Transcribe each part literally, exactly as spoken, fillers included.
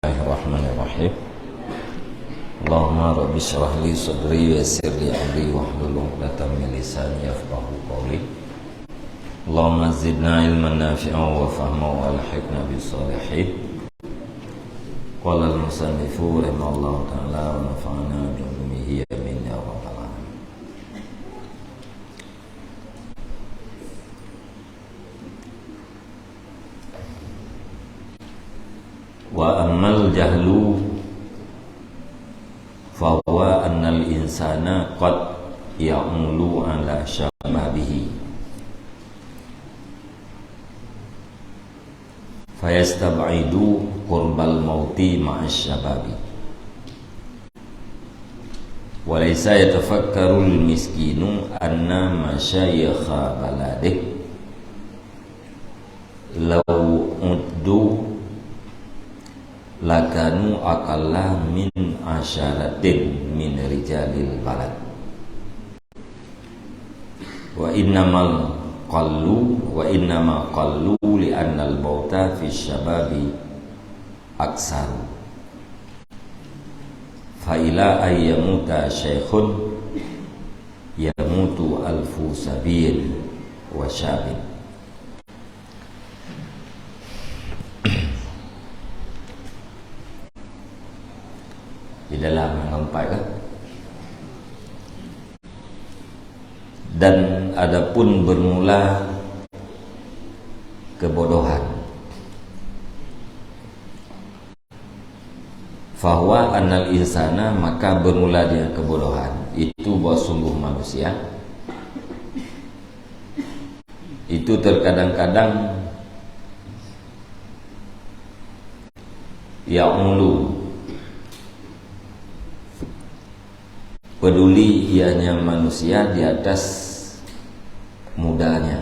Bismillahirrahmanirrahim. Allahumma rabbi shrah li sadri wa yassir li amri wahlul 'uqdatam min lisani yafqahu qawli. Allahumma zidna ilman nafi'an wa fahma wa alhiqna bis salihin. Qala al-musannifu rahimahullahu ta'ala wa nafa'na bi ulumihi, amin ya rabbal alamin. Wa ammal jahlu fa huwa annal insana qad ya'ulu ala syababihi fayastab'idu qurbal mauti ma'asy syababi. Wa laisa yatafakkarul miskinu anna masyayikha baladih law uddu lakanu aqalla min asyaratin min rijalil balad. Wa innamal qallu, wa innama qallu li annal mauta fi syababi aksaru. Fa ila ay yamuta syaikhun yamutu alfu sabiyin wa syabin. Di dalam yang keempat kan? Dan adapun bermula kebodohan, fahuwa annal insana, maka bermula dia kebodohan, itu bahwa sungguh manusia itu terkadang-kadang ya'ulu, peduli ianya manusia di atas mudanya.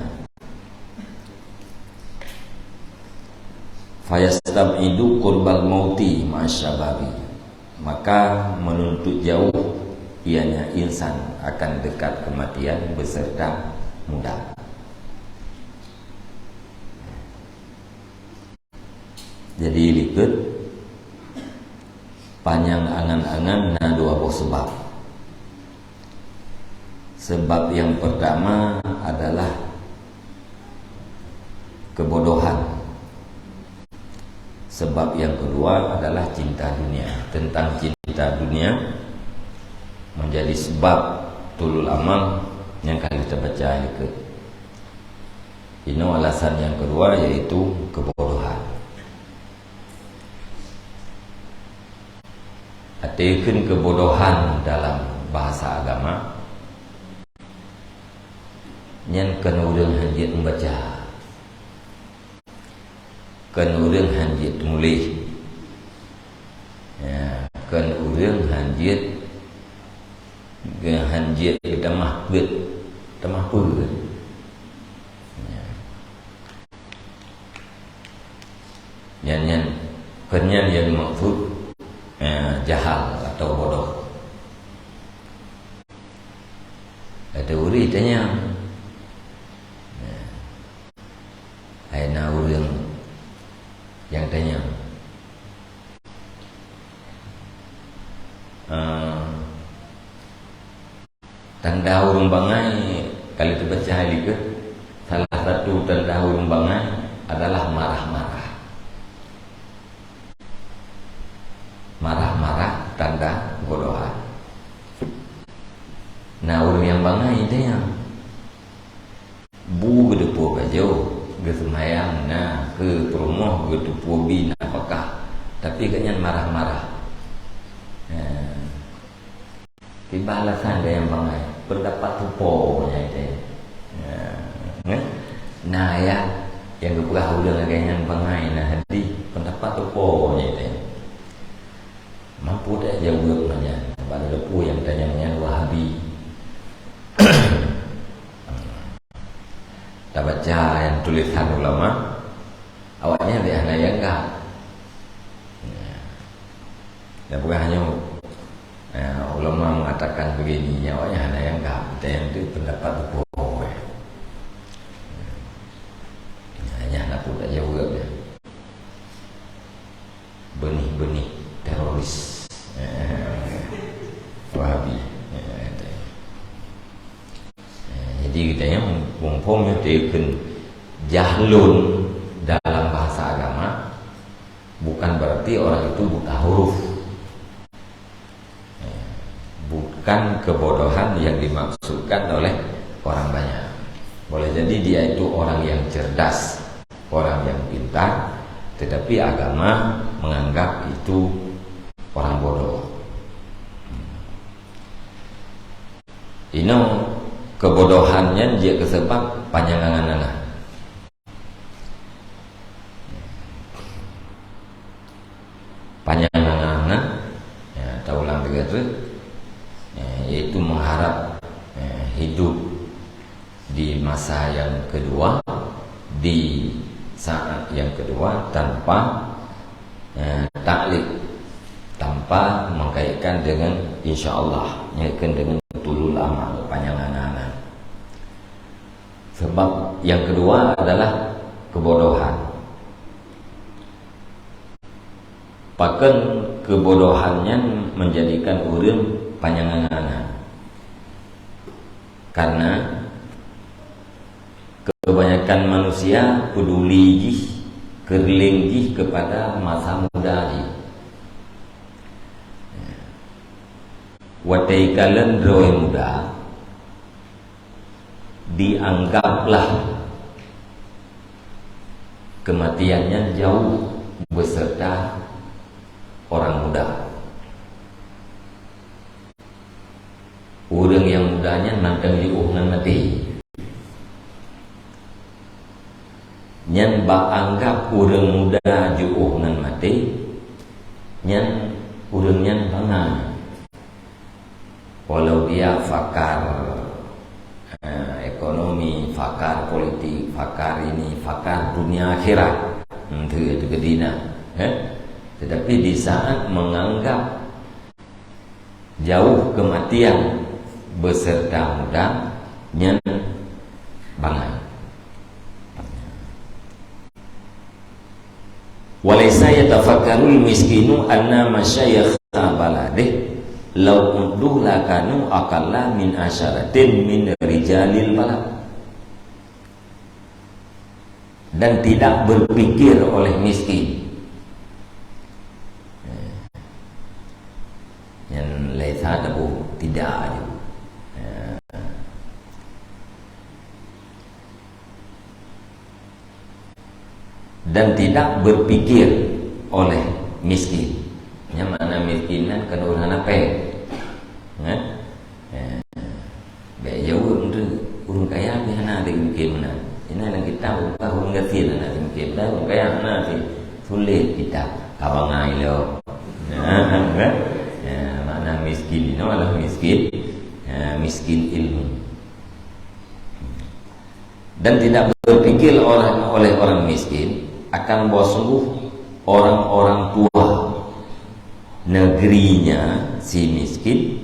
Fayastab'idu qurbal mauti ma'asyababi, maka menuntut jauh ianya insan akan dekat kematian beserta muda. Jadi likot, panyang angan-angan na dua boh seubab. Seubab nyang peurtama adalah kebodohan. Seubab nyang keudua adalah cinta dunia. Teuntang cinta dunia menjadi seubab tulul amal nyang ka lheueh tabaca likot. Inoe alasan nyang keudua, yaitu kebodohan. Arti kheun kebodohan dalam bahasa agama, nyan kon ureuëng hanjeuet membaca, kon ureuëng hanjeuet muléh, ya, kon ureuëng hanjeuet, hanjeuet geutamah peuet, tamah peuet. Ya. Nyan, nyan, kon nyan nyang dimaksud, eh, jahal atau bodoh. Ada ureuëng tanyong. Nah, hai na ureuëng nyang tanyong. Eh, Tanda ureuëng bangai, kalau tabaca likot, salah satu tanda ureuëng bangai adalah marah-marah. Marah-marah tanda kebodohan. Nah, ureuëng nyang bangai tanyong. Bu geuteupeue pajoh, geuseumayang na, keu peurumoh geuteupeue bi nafakah, tapi gobnyan marah-marah. Nah, Kiban alasan geuh nyang bangai, peundapat tupo nyan teuh. Ya, kan? Na ayat nyang geupeugah ureuëng lagée nyan bangai na hadih, peundapat tupo nyan teuh. Mampu tak jaweueb nyan, bak lagée peue nyang tanyong nyan Wahabi. Tabaca nyang tulésan ulama, awaknyan lé hana nyang anggab. Ya. Dan peugah nyoe, ya, ulama mengatakan begini, nyan awaknyan hana nyang anggab. Dan itu pendapat tupo, ya. Ya, nyan hana peue tajaweueb, ya. Benih benih teroris. Eh, Wahabi. Eh, eh, jadi kita yang mumpung itu ikut jahlun dalam bahasa agama, bukan berarti orang itu buta huruf. Eh, bukan kebodohan yang dimaksudkan oleh orang banyak. Boleh jadi dia itu orang yang cerdas, orang yang pintar, tetapi agama menganggap itu orang bodoh. Inoe kebodohan nyan jeuet keu sabab panyang angan-angan. Panyang angan-angan, ya, taulang tiga tu, ya, yaitu mengharap, ya, hidup di masa yang kedua, di saat yang kedua tanpa, ya, taklid, tanpa mengkaitkan dengan insya Allah, ya, kan dengan tulul amal, panyang angan-angan. Sebab yang kedua adalah kebodohan. Pakon kebodohan nyan menjadikan ureuëng panyang angan-angan? Karena kebanyakan manusia peduli jih, keureueng jih kepada masa muda jih. Watée kalon droe muda, dianggaplah kematian nyan jauh beserta orang muda. Ureuëng nyang muda nyan mantong jiôh ngon maté. Nyan bak anggap ureuëng muda jiôh ngon maté, nyan ureuëng nyan bangai. Walau dia pakar, eh, ekonomi, pakar politik, pakar ini, pakar dunia akhirat, hmm, tu, tu kedina, eh? Tetapi di saat menganggap jauh kematian beserta muda, nyan bangai. Walaisa yatafakkarul miskinu anna masyayikha baladih law uddu lakanu aqalla min asyaratin min rijalil balad. Dan tidak berpikir oleh miskin. Yang laisa tabu tidak aja. Dan tidak berpikir oleh miskin. Yang makna miskin kan kena urusan apa? Kan? Ya. Baik jawab tu, ureuëng kaya pih hana ada mikir meunan. Ina dalam kitab, ureuëng kaya hana ada mikir meunan, ureuëng kaya hana ada tulis kitab. Kawan ngai lo. Nah, kan? Ya, makna miskin ini adalah miskin. Ya, miskin ilmu. Dan tidak berpikir orang, oleh orang miskin akan bahwa sungguh orang-orang tua negerinya si miskin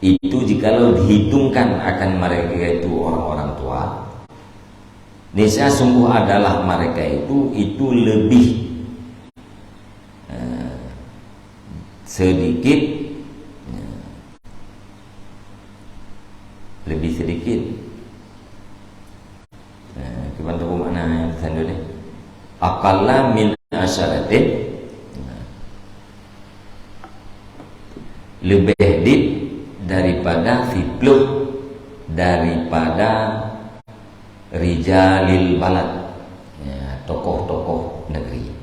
itu jikalau dihitungkan akan mereka itu orang-orang tua, niscaya sungguh adalah mereka itu, itu lebih, eh, sedikit, ya, lebih sedikit. Nah, kiban tu makna yang satu ni. Aqalla min asyaratin. Nah. Lebih dit daripada siploh daripada rijalil balad. Ya, tokoh-tokoh negeri.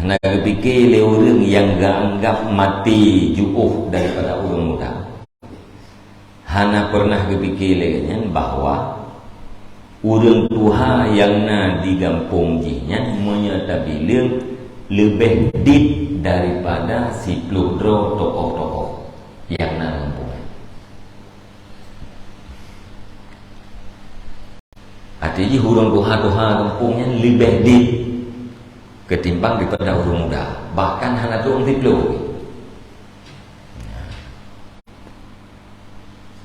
Hana geupike lé ureuëng nyang geuanggap maté jiôh daripada ureuëng muda. Hana pernah geupike lé nyan bahwa ureuëng tuha nyang na di gampông jih nyan meunyoe tabileueng leubeh dit daripada siploh droe tokoh-tokoh nyang na gampông nyan. Arti jih ureuëng tuha-tuha gampông nyan leubeh dit ketimbang daripada ureuëng muda. Bahkan hana tueng siploh.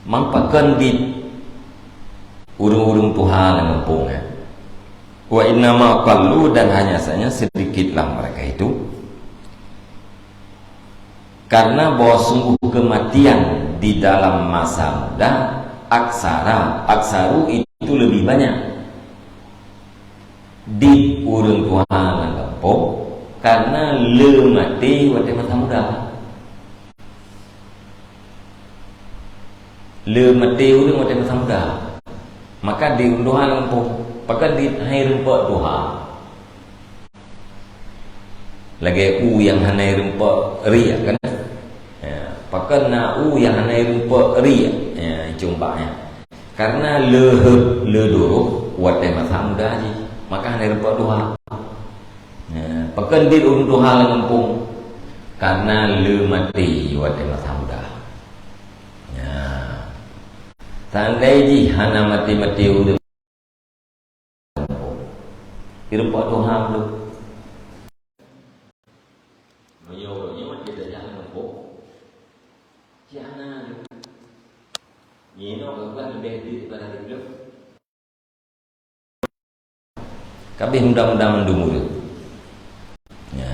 Mang pakon dit ureuëng-ureuëng tuha lam gampông nyan. Wa innama qallu, dan hanya saja sedikitlah mereka itu. Karena bahwa sungguh kematian di dalam masa muda, aksara, aksaru, itu lebih banyak di ureuëng tuha lam gampông, karena le maté watée masa muda. Le maté ureuëng watée masa muda. Maka di ureuëng tuha lam gampông, pakon di hai rumpok tuha. Lagée u nyang hana rumpok riek kan? Ya, pakon na u nyang hana rumpok riek. Ya, cumbaknya. Karena le heuet, le duroh, watée masa muda jih, maka hana rumpok tuha. Ya, pakon di ureuëng tuha lam gampông, karena le maté watée masa muda. Ya. Seandai jih hana maté-maté ureuëng, rumpok tuha tu. Meunyoe ureuëng nyoe maté tajak lam gampông, cit hana lé. Nyoe geupeugah leubeh duek daripada sigohlom. Kabeh muda-muda mandum ureuëng. Ya,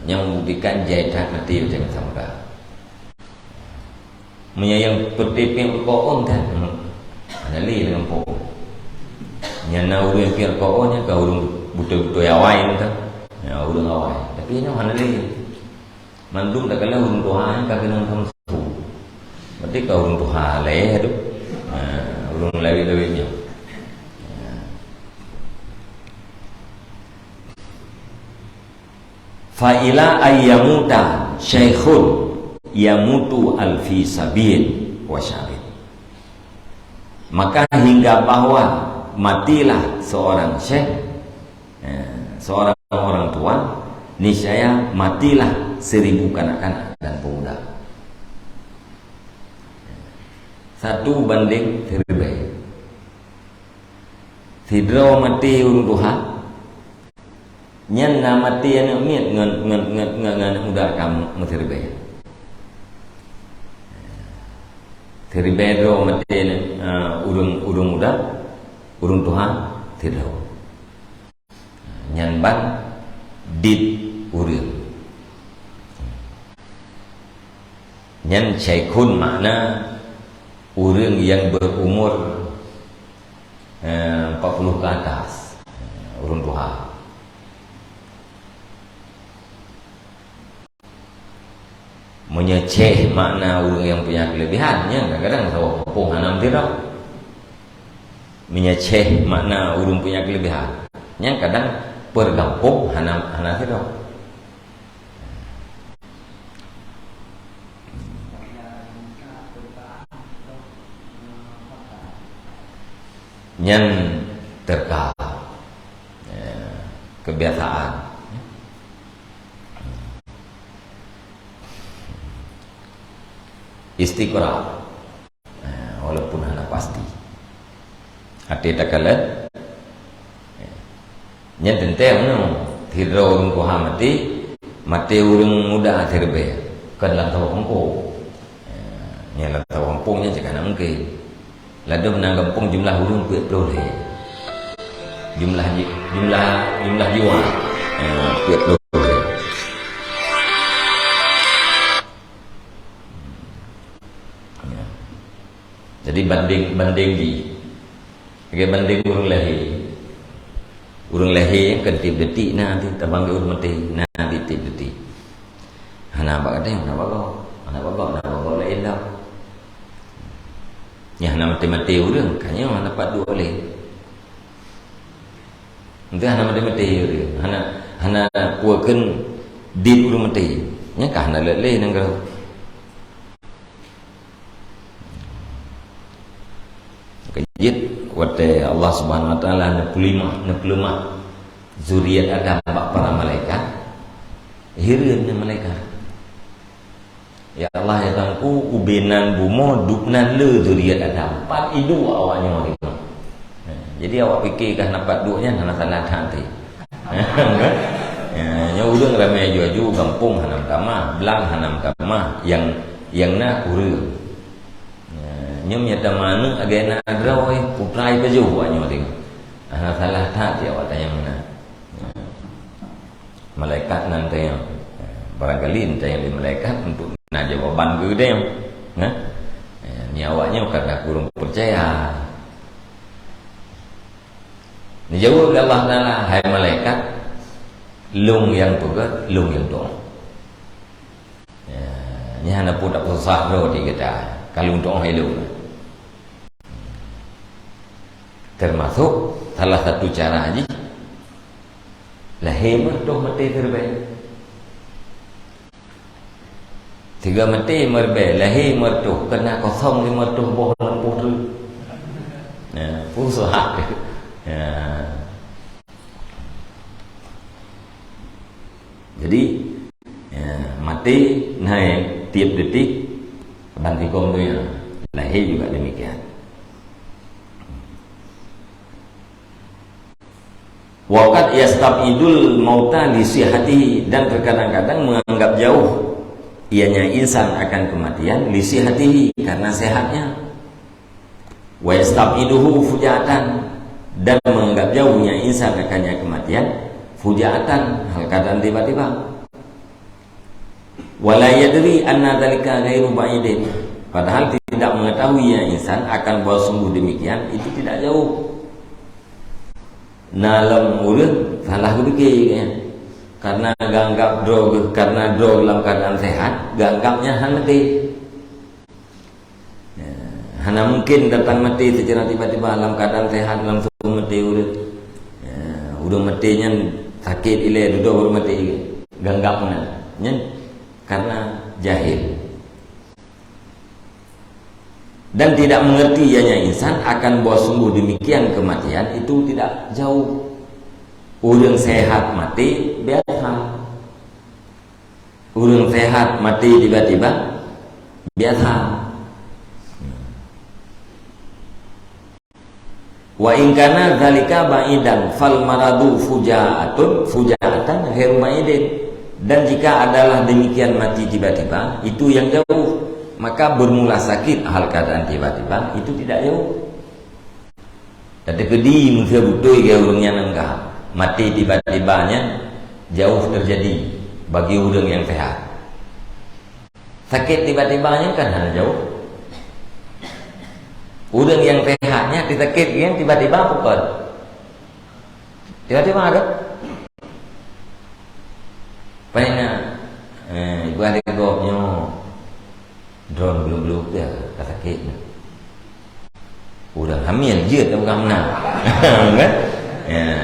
nyang membuktikan jai that maté watée masa muda. Meunyoe nyang peureute piep rukok ôn that, hmm, hana lé lam gampông. Nyang na ureuëng piep rukok ôn nyan ka ureuëng beutôi-beutôi awai nyan ka. Ya, ureuëng awai. Tapi nyoe hana lé. Mandum takalon ureuëng tuha nyan ka keunong peungeut. Berarti ka ureuëng tuha lé tu. Ha, ureuëng lawét-lawét nyoe. Ha. Fa ila ayyamuta syaikhun yamutu alfi sabiyin wa syabin. Maka hingga bahwa matilah seorang syekh, eh, seorang orang tua, niscaya matilah seribu kanak-kanak dan pemuda. Satu banding siribée. Sidroe maté ureuëng tuha, nyan na maté aneuëk miet ngon, ngon, ngon, ngon, ngon aneuëk muda ka meusiribée. Siribée droe maté, eh, ureuëng, ureuëng muda, ureuëng tuha sidroe. Nyan ban dit ureuëng. Nyan syaikhun makna ureuëng yang berumur, eh, empat puluh ke atas. Ureuëng tuha. Meunyoe syekh makna ureuëng yang punya kelebihan, nyan kadang-kadang saboh gampông hana meusidroe. Meunyoe syekh makna ureuëng punya kelebihan, nyan kadang per gampông hana, hana sidroe. Nyan teuka, ya, kebiasaan. Istiqra. Nah, walaupun hana pasti. Até takalon. Nyan teuntée nyoe, sidroe ureuëng tuha maté, maté ureuëng muda siribée, kon lam saboh gampông. Nyan lam saboh gampông nyan cit hana mungken. Ladôm na gampông jumlah ureuëng peuet ploh lhée. Jumlah ji-, jumlah, jumlah jiwa, eh, peuet ploh lhée. Ya. Jadi banding, banding jih. Lagée banding ureuëng lahé. Ureuëng lahé kan tieb detik na, tieb tabang ureuëng maté na, tieb detik. Hana bak gata, hana bak gob. Hana bak gob, hana bak gob laén dah. Nyang hana maté-maté ureuëng, ka nyoe hana pat duek lé. Entah hana maté-maté ureuëng, hana, hana puakeun dit ureuëng maté. Nyan ka hana lé, lé nanggroe. Keujeuet watée Allah Subhanahu Wa Taala neupeuleumah, neupeuleumah zuriat Adam bak para malaikat, hireuen nyan malaikat. Ya Allah, ya Tuhanku, ubé nan bumoe dub nan le zuriat Adam. Pat iduek awak nyoe. Jadi awak pike kah na pat duek nyan hana salah that teuh. Ya, nyoe ureuëng ramé aju-aju gampông hana meutamah, blang hana meutamah, nyang, nyang na ureuëng. Ya, nyoe meunyo tamah aneuëk lagée na droe, putra ipajoh awak nyoe teuh. Hana salah that di awak tanyong na. Malaikat nan tanyong. Barangkali nan tanyong di malaikat untuk na jawaban keu tanyong. Nah. Ni awak nyoe karena kurang percaya. Dijaweueb lé Allah Taala, "Hai malaikat, lôn nyang peugét, lôn nyang tu'oh." Ya, nyan hana peue tapeusah droe di gata, ka lôn tu'oh ilôn. Termasuk salah satu cara jih, lahé meureutoh maté seureubée. Sigoe maté meureubée, lahé meureutoh, keunan kosong lé meureutoh boh lam poh treuk. Ya, peue useuha. Ya. Jadi, ya, maté na tieb detik, ban sigom donya, lahé juga demikian. Wa qad yastab'idul mauta li sihhatihi, dan terkadang-kadang menganggap jauh ianya insan akan kematian, li sihhatihi, karena sehatnya. Wa yastab'iduhu fuja'atan, dan menganggap jauhnya insan akannya kematian, fuja'atan, hal keadaan tiba-tiba. Wa la yadri anna dzalika ghairu ba'idin, padahal tidak mengetahui ya insan akan bahwa sungguh demikian itu tidak jauh. Na lom ureuëng salah geupike, ya. Karena geuanggap droe, karena droe lam keadaan sehat, geuanggap nyan hana maté. Ya, hana mungkin datang maté secara tiba-tiba lam keadaan sehat langsung maté ureuëng. Ya, ureuëng maté nyan sakét ilée dudoe baru maté. Geuanggap meunan. Nyan karena jahil. Dan tidak mengerti ianya insan akan bahwa sungguh demikian kematian itu tidak jauh. Ureuëng sehat maté biasa. Ureuëng sehat maté tiba-tiba biasa. Wa in kana dzalika ba'idan fal maradu fuja'atun, fuja'atan ghairu ba'idin. Dan jika adalah demikian mati tiba-tiba, itu yang jauh, maka bermula sakit hal keadaan tiba-tiba itu tidak jauh. Teukeudi meuseuha beutôi keu ureuëng nyang anggap maté tiba-tiba nyan jauh terjadi bagi ureuëng nyang sehat. Sakét tiba-tiba nyan kan hana jauh. Ureuëng nyang sehat nyan disakét nyan tiba-tiba bukan. Tiba-tiba ada. Paina, eh, ibu ada gop nyoe. Droen belum-belum ke ka sakét. Ureuëng hamil jeuet ka bukan meunan. Kan? Ya.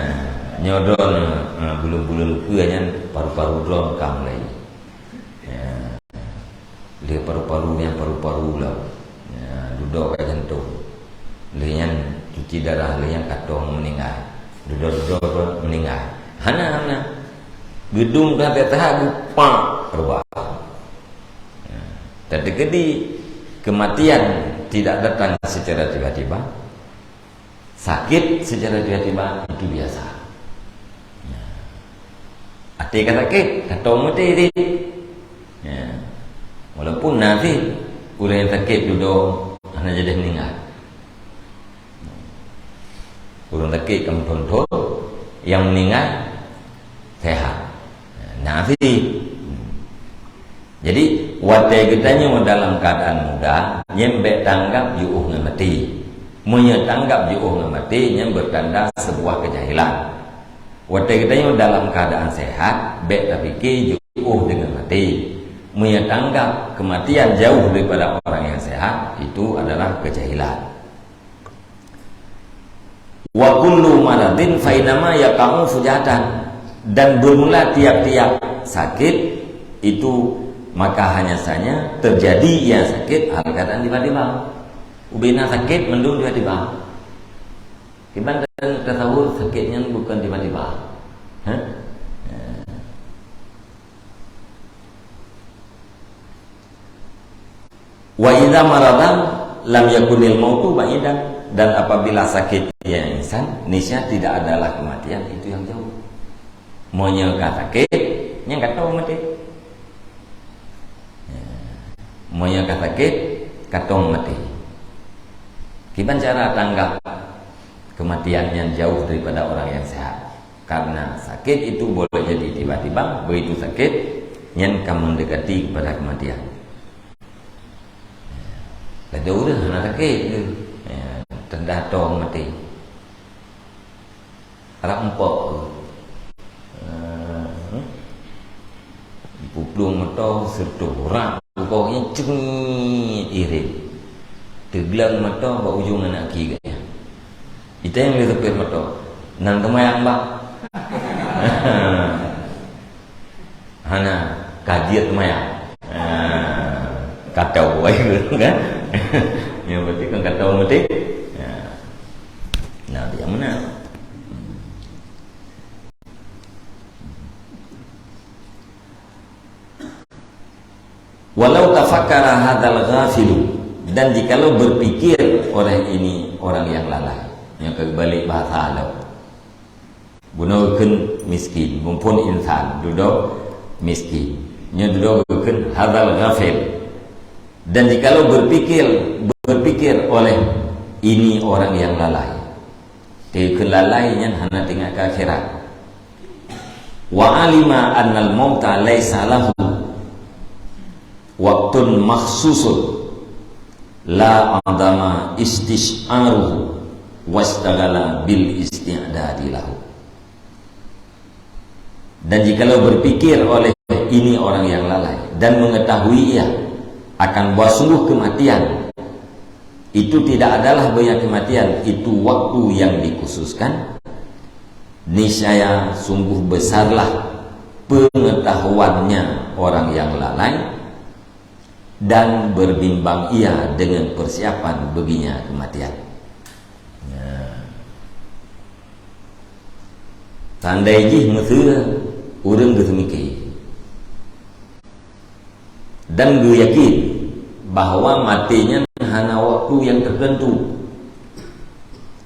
Nyoe droen, eh, belum-belum ke nyan paru-paru droen ka mulai. Ya. Lé paru-paru nyang paru-paru lah. Ya, dudoe ka jantong. Lé nyan cuci darah, lé nyan katong meuninggai. Dudoe-dudoe pun meuninggai. Hana, hana. Geudong ka teuhah geupak rubah. Ya. Teukeudi kematian tidak datang secara tiba-tiba. Sakét secara tiba-tiba itu biasa. Ya. Até ka sakét, katong maté cit. Ya. Walaupun na cit ureuëng nyang sakét dudoe hana jadi meuninggai. Ureuëng sakét ka meuthon-thon, nyang meuninggai sehat. Na cit. Jadi, watée geutanyoe dalam keadaan muda, nyan bék tanggap jiôh ngon maté. Meunyoe tanggap jiôh ngon maté, nyan bertanda sebuah kejahilan. Watée geutanyoe dalam keadaan sehat, bék tapike jiôh deungon maté. Meunyoe tanggap kematian jauh daripada orang yang sehat, itu adalah kejahilan. Wa kullu maradin fa innama yaqa'u fujatan. Dan bermula tiap-tiap sakit itu, maka hanya saja terjadi ia sakét hal keadaan tiba-tiba. Ubena sakét mandum tiba-tiba. Kiban tasawur sakét nyan bukan tiba-tiba. Hah? Ya. Wa idza marada lam yakunil mautu ba'idan, dan apabila sakét ia insan, niscaya tidak adalah kematian itu yang jauh. Meunyoe ka sakét, nyan katong maté. Ya. Meunyoe ka sakét, katong maté. Kiban cara tanggap kematian nyan jauh daripada orang yang sehat. Karena sakit itu boleh jadi tiba-tiba, begitu sakit, nyan ka mendekati kepada kematian. Laju ureueng hana sakit ke? Ya, tanda tong mati. Rab empok ke? Eh, puplueng moto serta rab bukong nyan cengit irit. Teugleng moto bak ujong aneuk gaki geuh nyan. Itém lé supir moto. Nang teumayang bak. Hana, ka jeuet maya. Ah, ka tau ai kan? Nyang penting kan ka tau meuti. Ya. Nah, dia mana? Walau tafakkara hadzal ghafilu, dan jikalau berpikir oleh ini orang yang lalai, nyang ka balik bahasa Arab. Bunoe geukheun miskin, muphom insan, dudoe miskin. Nyoe dudoe geukheun hadzal ghafil. Dan jikalau berpikir, berpikir oleh ini orang yang lalai. Geukheun lalai nyan hana teuingat keu akhirat. Wa alima annal mauta laisa lahu waqtun makhsusun la adama istisy'aruhu washtaghala bil isti'dadi lahu. Dan jikalau berpikir oleh ini orang yang lalai dan mengetahui ia akan bahwa sungguh kematian itu tidak adalah bagi kematian itu waktu yang dikhususkan, niscaya sungguh besarlah pengetahuannya orang yang lalai dan berbimbang ia dengan persiapan baginya kematian. Nah. Tandai jih meuseu ureueng geuseumiké dan geuyakin bahwa maté nyan hana waktu yang tertentu.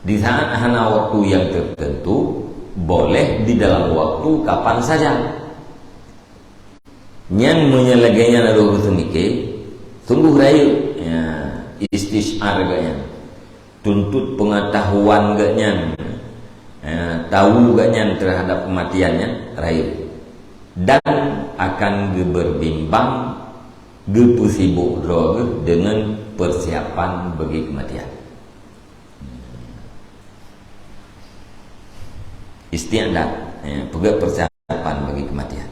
Di saat hana waktu yang tertentu, boleh di dalam waktu kapan saja. Nyan meunyoe lagée nyan laju geuseumiké, sungguh rayeuk, ya, istisyar geuh nyan. Tuntut pengetahuan geuh nyan, ya, tahu geuh nyan terhadap kematian nyan rayeuk. Dan akan geuberbimbang, geupeusibok droe geuh deungon persiapan bagi kematian. Isti'dad, ya, peugét persiapan bagi kematian.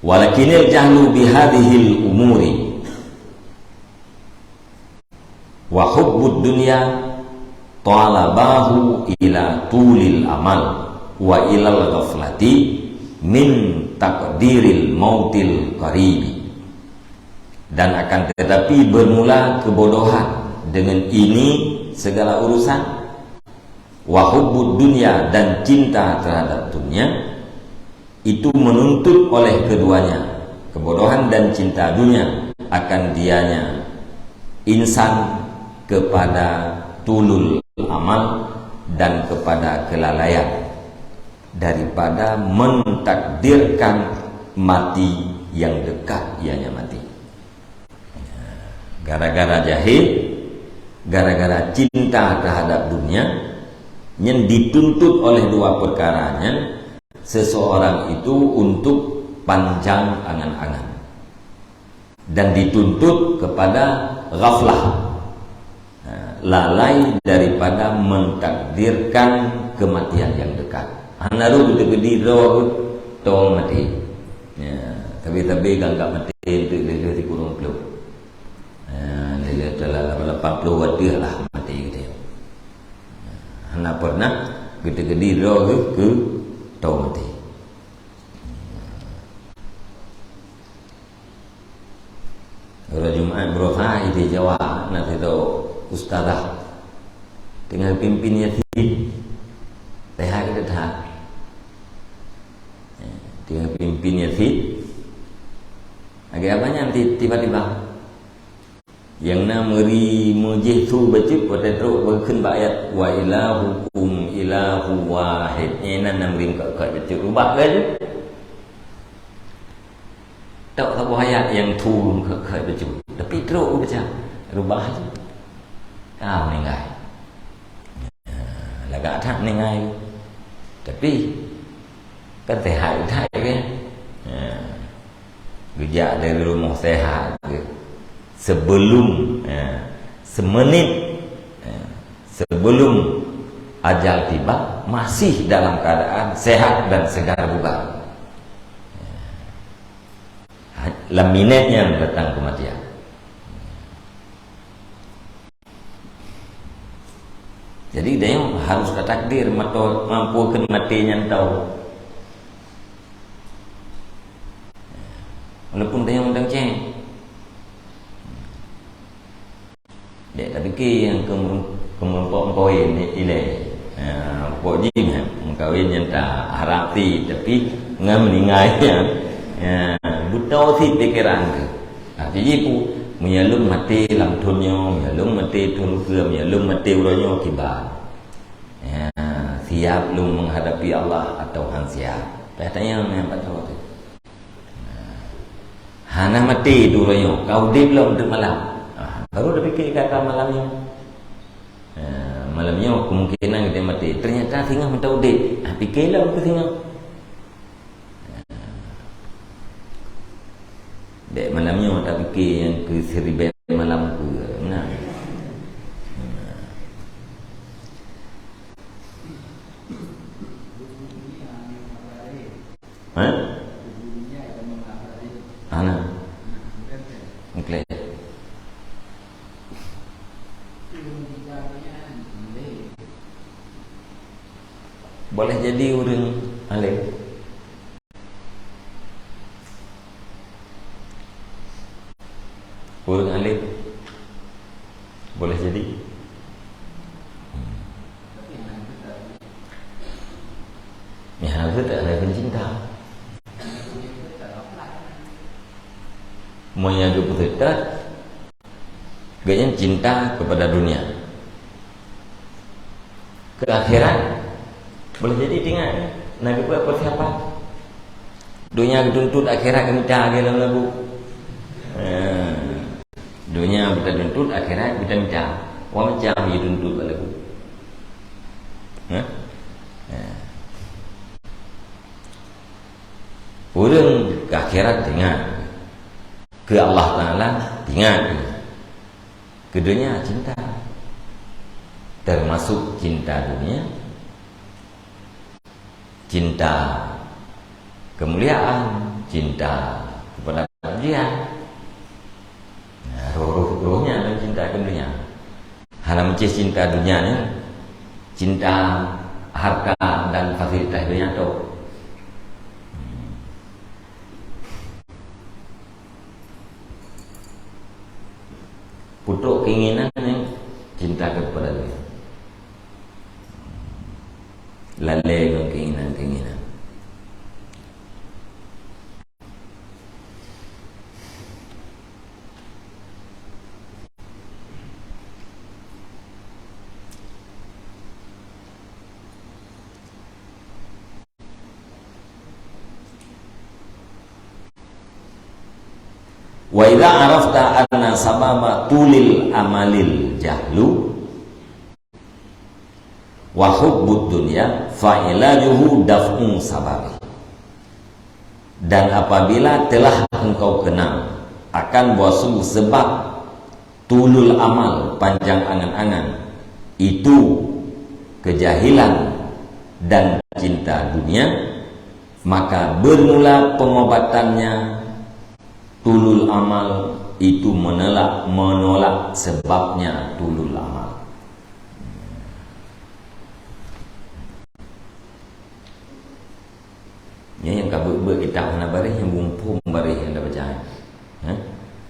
Walakinil jahlu bihadhil umuri wa hubbud dunya talabahu ila tulil amal wa ilal ghaflati min takdiril mautil qaribi. Dan akan tetapi bermula kebodohan dengan ini segala urusan, wa hubbud dunya, dan cinta terhadap dunia, itu menuntut oleh keduanya, kebodohan dan cinta dunia, akan dianya insan kepada tulul amal dan kepada kelalaian daripada mentakdirkan mati yang dekat, ianya mati. Gara-gara jahil, gara-gara cinta terhadap dunia, nyan dituntut oleh dua perkara nyan seseorang itu untuk panjang angan-angan. Dan dituntut kepada ghaflah, ha, lalai daripada mentakdirkan kematian yang dekat. Hana rôh teukeudi droe tong maté. Ya, tapi-tapi geuanggap maté untuk lheueh sikureueng ploh. Ha, lheueh lapan ploh watèe lah maté gitu. Hana pernah teukeudi droe keu tong maté. Uroe Jumat beureuha di Jawa na sidroe ustazah teungoh pimpin yasin. Teungoh pimpin yasin. Lagèe apa nyan ti-, tiba-tiba. Nyang na meuri meujih su bacut watèe trok beukheun bak ayat, "Wa ilahukum ilahu wahid." Nyan na meuri meukat-kat bacut. Rubah laju. Tok saboh ayat nyang su meukat-kat bacut. Tapi trok baca. Rubah laju. Ka meuninggai. agak that meuninggai. Tapi kan sehat that kan. Ya. Geujak dari rumoh sehat ke. Sebelum, ya, semenit, ya, sebelum ajal tiba, masih dalam keadaan sehat dan segar bugar. Lam minét nyan datang kematian. Jadi, dayong harus tatakdir mato-, mampu keu maté nyan tau. Walaupun dayong dang ceng. Dek tapike nyang keu meureumpok meukawen ilée. Ha, pokok jih meukawen nyang ta harap ti, tapi ngon meuninggai nyan, ya, beutôi sit pikeran keuh. Tapi jih pu, meunyoe lôn maté lam thon nyoe, meunyoe lôn maté thon keue, meunyoe lôn maté uroe nyoe kiban. Ya, siap lôn menghadapi Allah atau han siap. Tanya nyang beutôi tu. Hana maté tu uroe nyoe, ka udép lom teuk malam. Ah, baru tapike kata malam nyoe. Ah, malam nyoe kemungkinan kita maté. Ternyata singoh mantong udép. Ah, pike lom keu singoh. Dek malam nyoe tapike nyang keu siribée malam keu. Nah. Ha? Hana. Oke. Boleh jadi ureuëng alim. Ureuëng alim boleh jadi. Nyan hana beuteutat, hana cinta. Meunyoe geupeuteutat, geuhnyan cinta kepada dunia. Keu akhirat, boleh jadi ingat, na geupeue persiapan. Dunia geutuntut, akhirat geumita lagée lam lagu. Eh, dunia geutuntut, akhirat geutamita. Wah macam geutuntut bak lagu. Hah? Eh. Ureuëng keu akhirat ingat. Keu Allah Taala ingat. Keu dunia cinta. Termasuk cinta dunia, cinta kemuliaan, cinta kepada kebencian. Nah, roh-roh, roh nyan cinta keu dunia. Hana meucéh cinta dunia nyan, cinta harta dan fasilitas dunia tu. Putôk keinginan nyang cinta kepada dunia. Lalée ngon keinginan-keinginan. Wa idza arafta anna sababa tulil amalil jahlu wa hubbud dunya fa ilajuhu daf'u sababi. Dan apabila telah engkau kenal akan bahwa sungguh sebab tulul amal, panjang angan-angan, itu kejahilan dan cinta dunia, maka bermula pengobatannya tulul amal, itu menolak, menolak sebabnya tulul amal. Nyan nyang ka beuet-beuet kitab hana baréh, nyang bungphom baréh nyang tabaca. Hah?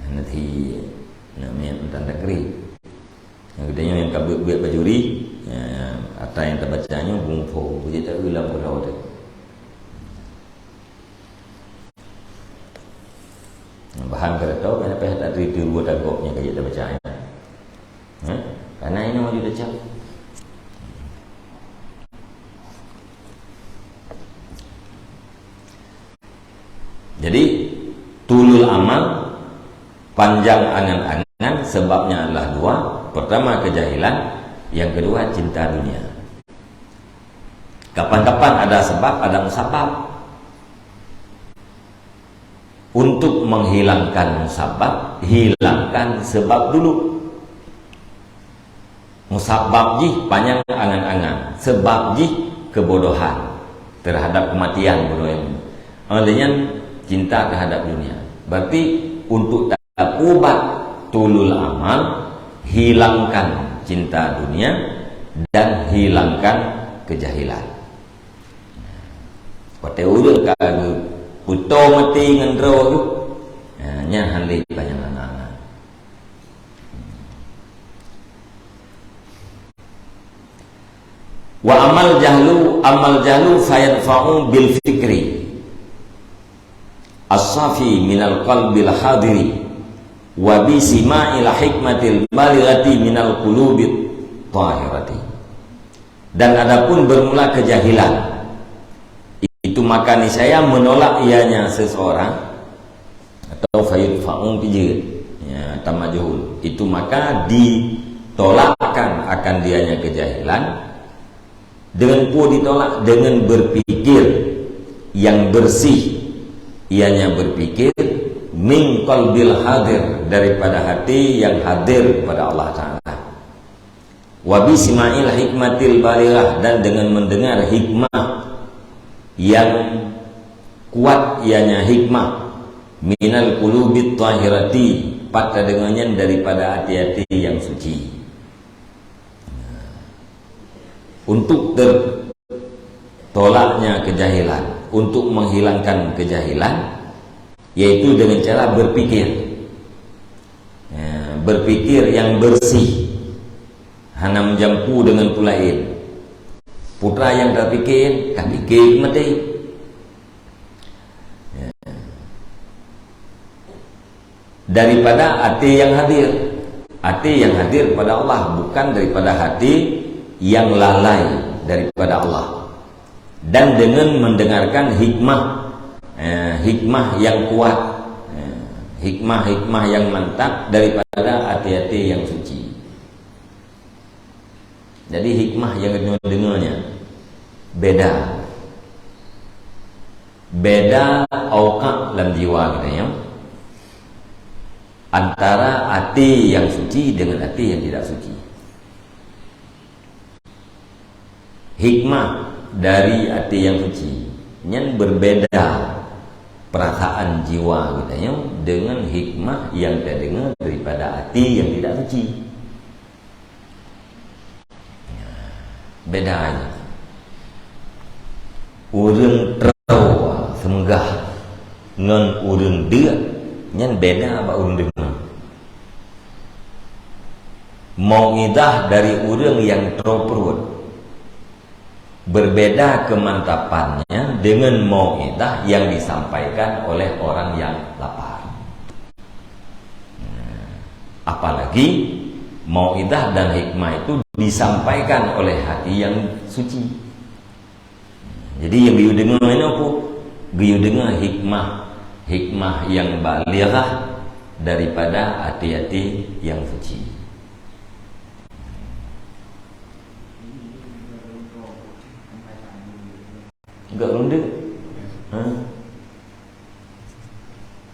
Hana thi na miet meutan takri. Nyang geutanyoe nyang ka beuet-beuet bajuri, ya, ata nyang tabaca nyoe bungphom, beujeuet taeu lam uroe teuh. Bahan ka tau, kan, apa yang tak terima dua tagok nyang ka jeuet tabaca nyan. Hah? Karena ini maju dacam. Jadi, tulul amal, panjang angan-angan, sebabnya adalah dua. Pertama, kejahilan. Yang kedua, cinta dunia. Kapan-kapan ada sebab, ada musabab. Untuk menghilangkan musabab, hilangkan sebab dulu. Musabab jih panyang angan-angan, sebab jih kebodohan terhadap kematian bodoh ilmu. Oleh nyan cinta terhadap dunia. Berarti untuk taubat tulul amal, hilangkan cinta dunia dan hilangkan kejahilan. Watèe ureueng ka geupeutoe maté ngon droe tu, ha, nyan han lé panyang angan-angan. Wa amal jahlu, amal jahlu fayadfa'u bil fikri as-safi minal qalbil hadiri wa bi sima'il hikmatil balighati minal qulubit tahirati. Dan adapun bermula kejahilan, itu maka niscaya menolak ianya seseorang, atau fayudfa'u pijeuet, ya, tamajhul. Itu maka ditolakkan akan dianya kejahilan. Dengan peue ditolak? Dengan berpikir yang bersih. Ianya berpikir min qalbil hadir, daripada hati yang hadir kepada Allah Ta'ala. Wa bi sima'il hikmatil balighah, dan dengan mendengar hikmah yang kuat, ianya hikmah minal qulubit tahirati, pat tadeungoe nyan daripada até-até yang suci. Untuk tertolaknya kejahilan, untuk menghilangkan kejahilan, yaitu dengan cara berpikir. Ya, berpikir yang bersih. Hana meujampu dengan peue laén. Putra nyang tapikir, tapikir maté. Ya. Daripada até yang hadir. Até yang hadir kepada Allah, bukan daripada hati yang lalai daripada Allah. Dan dengan mendengarkan hikmah, eh, hikmah yang kuat, eh, hikmah-hikmah yang mantap daripada até-até yang suci. Jadi, hikmah nyang geudeungoe nyan beda. Beda awqah lam jiwa geutanyoe, antara até nyang suci dengan até nyang tidak suci. Hikmah dari até nyang suci nyan berbeda perasaan jiwa geutanyoe dengan hikmah nyang tadeungoe daripada até nyang tidak suci. Beda nyan. Ureueng troe seumeugah ngon ureueng deuk nyan beda bak ureueng deungoe. Mau'izah dari ureueng nyang troe pruet berbeda kemantapannya dengan mau'izah yang disampaikan oleh orang yang lapar. Apalagi mau'izah dan hikmah itu disampaikan oleh hati yang suci. Jadi, nyang geuyue deungoe nyoe peue? Geuyue deungoe hikmah, hikmah yang balighah daripada até-até yang suci. Enggak ronde? Ha?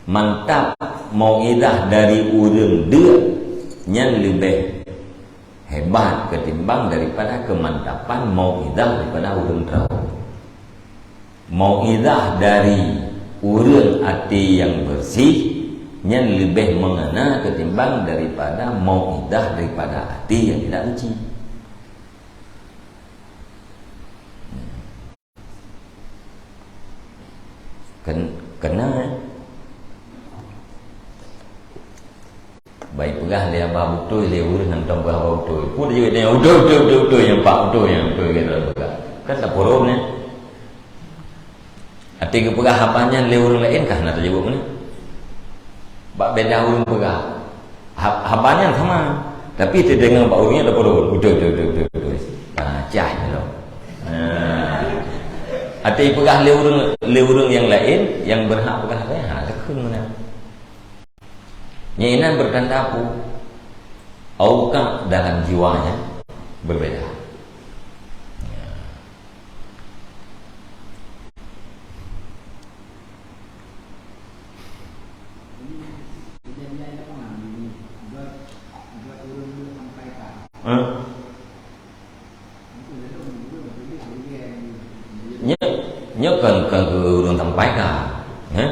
Mantap mau'izah dari ureueng deuk nyan leubeh hebat ketimbang daripada kemantapan mau'izah daripada ureueng droe. Mau'izah dari ureueng até nyang bersih nyan leubeh meungena ketimbang daripada mau'izah daripada até nyang tidak suci. Ken-, kena, eh? Bai peugah lé abah beutôi, lé ureueng hantom peugah abah beutôi. Peue jeuet nyan, beutôi, beutôi, beutôi, beutôi, nyang pak beutôi, nyang beutôi, gitu, peugah. Kan tapeuron nyan. Até geupeugah haba nyan lé ureueng laén ka hana tajaweueb meunan. Bak beda ureueng peugah. Ha-, haba nyan sama, tapi teudeungoe bak ureueng nyan tapeuron. Beutôi, beutôi, beutôi, beutôi, beutôi. Pacah nyoe. Ha. Até peugah lé ureueng, lé ureueng nyang laén, nyang beurhak peugah haba nyan, ha, takheun meunan. Nyan inan beutanda peue? Awqah dalam jiwa nyan berbeda. Ya. Nyoe kon, kon keu ureuëng sampaikan, eh?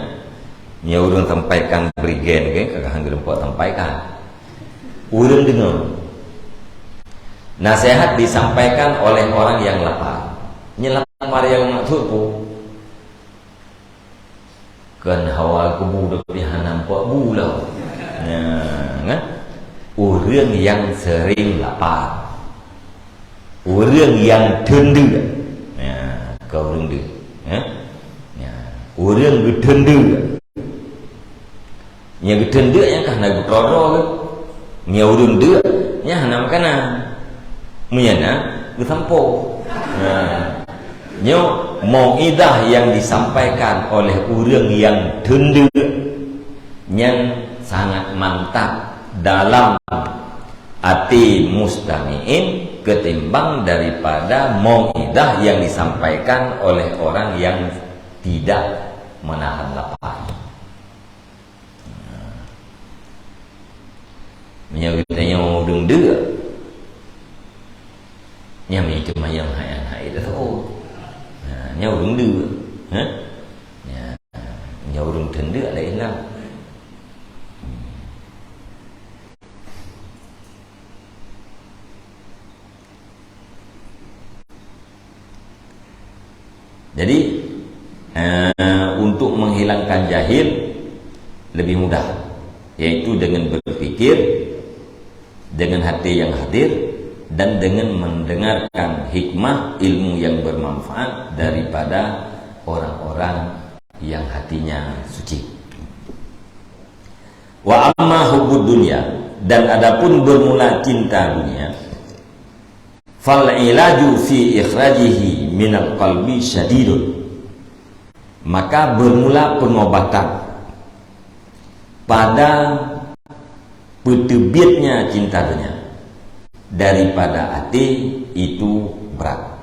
Nyoe ureuëng sampaikan berigen ke, ka han geureumpok sampaikan. Ureuëng deungoe. Nasihat disampaikan oleh orang yang lapar. Nyoe lapar nyang maksud peue? Kon hawa kubu tapi hana mpok bu lom. Nah, kan? Ureuëng nyang sering lapar. Ureuëng nyang teundeuk. Nah, ka ureuëng deuk. Ya? Ya. Ureuëng geuteundeuk. Nyang geuteundeuk nyang ka hana geutroe-droe geuh. Nyang ureuëng deuk nyang hana makanan. Meunyan na geusampoe. Nah. Nyoe mauidhah yang disampaikan oleh ureuëng nyang teundeuk nyan sangat mantap dalam até mustami'in ketimbang daripada mauidhah yang disampaikan oleh orang yang tidak menahan lapar. Meunyoe geutanyoe ureuëng deuk, nyan meuteumanyong hai aneuk itu. Nah, nyan ureuëng deuk, ha? Nyan, nyan ureuëng teundeuk laén lah. Jadi, eh, untuk menghilangkan jahil lebih mudah, yaitu dengan berpikir dengan hati yang hadir dan dengan mendengarkan hikmah ilmu yang bermanfaat daripada orang-orang yang hatinya suci. Wa amma hubbud dunya, dan adapun bermula cinta dunia, fal ilaju fi ikhrajihi minal qalbi syadidun. Maka bermula pengobatan pada peuteubietnya cinta dunia daripada até itu berat.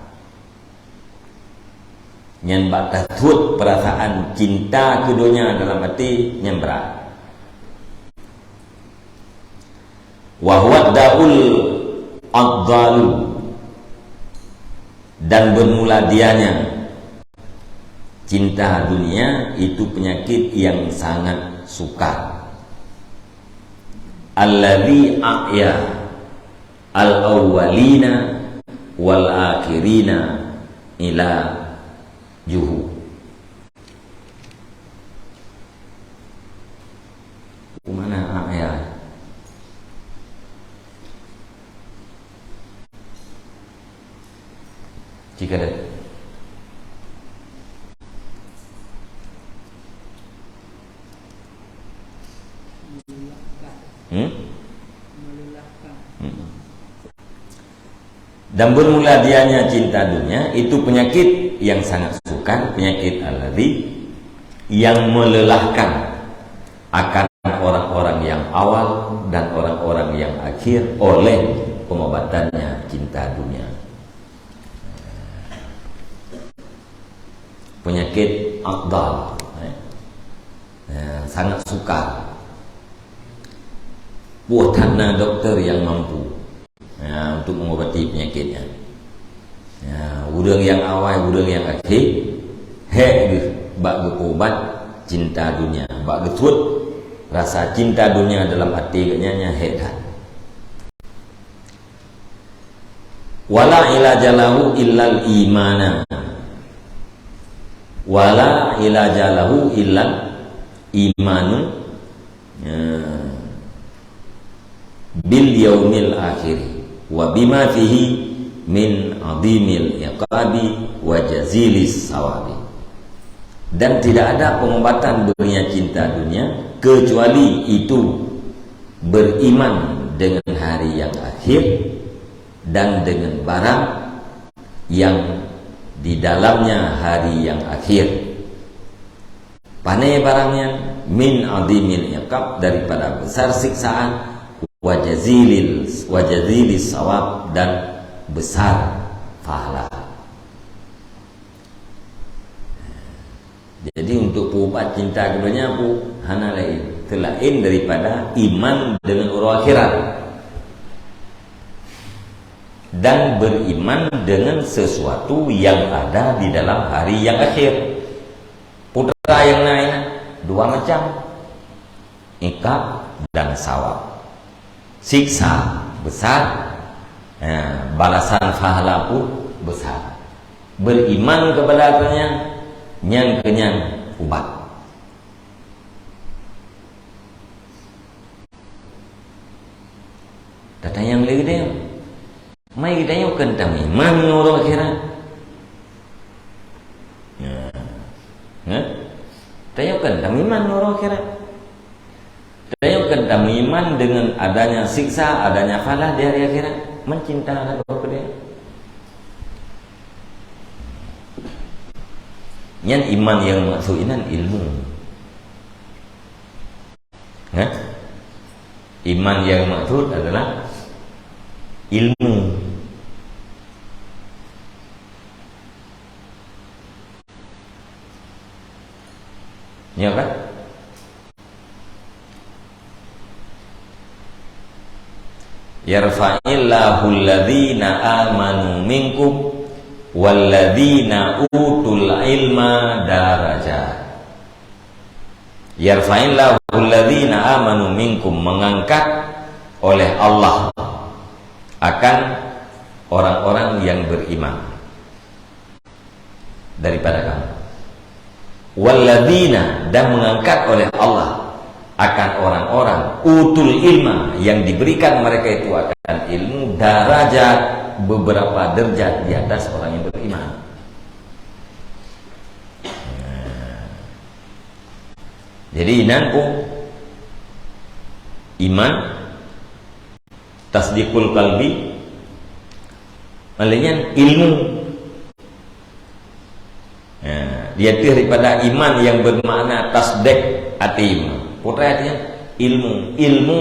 Nyan bak tatuet perasaan cinta keu donya dalam até nyan brat. Wa huwa da'ul adhalu, dan bermula dianya cinta dunia itu penyakit yang sangat sukar. Alladzi a'ya al-awwalina wal akhirina ila juhu. Mana ayat? Jika ada. Hmm? Hmm. Dan bermula dianya cinta dunia, itu penyakit yang sangat sukar, penyakit alladzi yang melelahkan akan orang-orang yang awal dan orang-orang yang akhir oleh pengobatannya cinta dunia. Penyakit akhdal, eh, eh, sangat sukar. Boh that na doktor yang mampu, ya, untuk mengobati penyakitnya. Ya, ureuëng nyang awai, ureuëng nyang akhé, hék geuh bak geupeuubat cinta dunia, bak geutuet rasa cinta dunia dalam até geuh nyan, nyan hék that. Wala ilaja lahu illal imana. Wala ilaja lahu illal imanu, ya, bil yaumil akhir wa bima fihi min azimil iqabi wa jazilis sawabi. Dan tidak ada pengobatan baginya cinta dunia kecuali itu beriman dengan hari yang akhir dan dengan barang yang di dalamnya hari yang akhir. Pane barang nyan? Min azimil iqab, daripada besar siksaan, wa jazilil, wa jazilis sawab, dan besar pahala. Jadi, untuk peuubat cinta keu donya pun hana laén, selain daripada iman dengan uroe akhirat. dan beriman dengan sesuatu yang ada di dalam hari yang akhir. Putra yang lain dua macam, iqab dan sawab. Siksa besar, eh, balasan pahala pun besar. Beriman kepada apanya, nyan keunyan ubat. Tatanyong lé geutanyoe. Mai geutanyoe kon tameuiman ngon uroe akhirat. Nah. Hah? Tanyoe kon tameuiman ngon uroe akhirat. Tanyoe kon tameuiman dengan adanya siksa, adanya pahala di hari akhirat. Mencinta anak kepada Nyan iman nyang maksud inan ilmu. Hah? Iman nyang maksud adalah ilmu. Ya kan? "Yarfa'illahu alladhina amanu minkum walladzina utul ilma darajat." "Yarfa'illahu alladhina amanu minkum," mengangkat oleh Allah akan orang-orang yang beriman daripada kamu. "Walladzina," dan mengangkat oleh Allah akan orang-orang, "utul ilma," yang diberikan mereka itu akan ilmu, "darajat," beberapa derajat di atas orang yang beriman. Nah. Jadi, inan pun iman, tasdiqul qalbi, lalu nyan ilmu. Ya, di ateueh daripada iman nyang bermakna tasdek até. Putra artinya ilmu, ilmu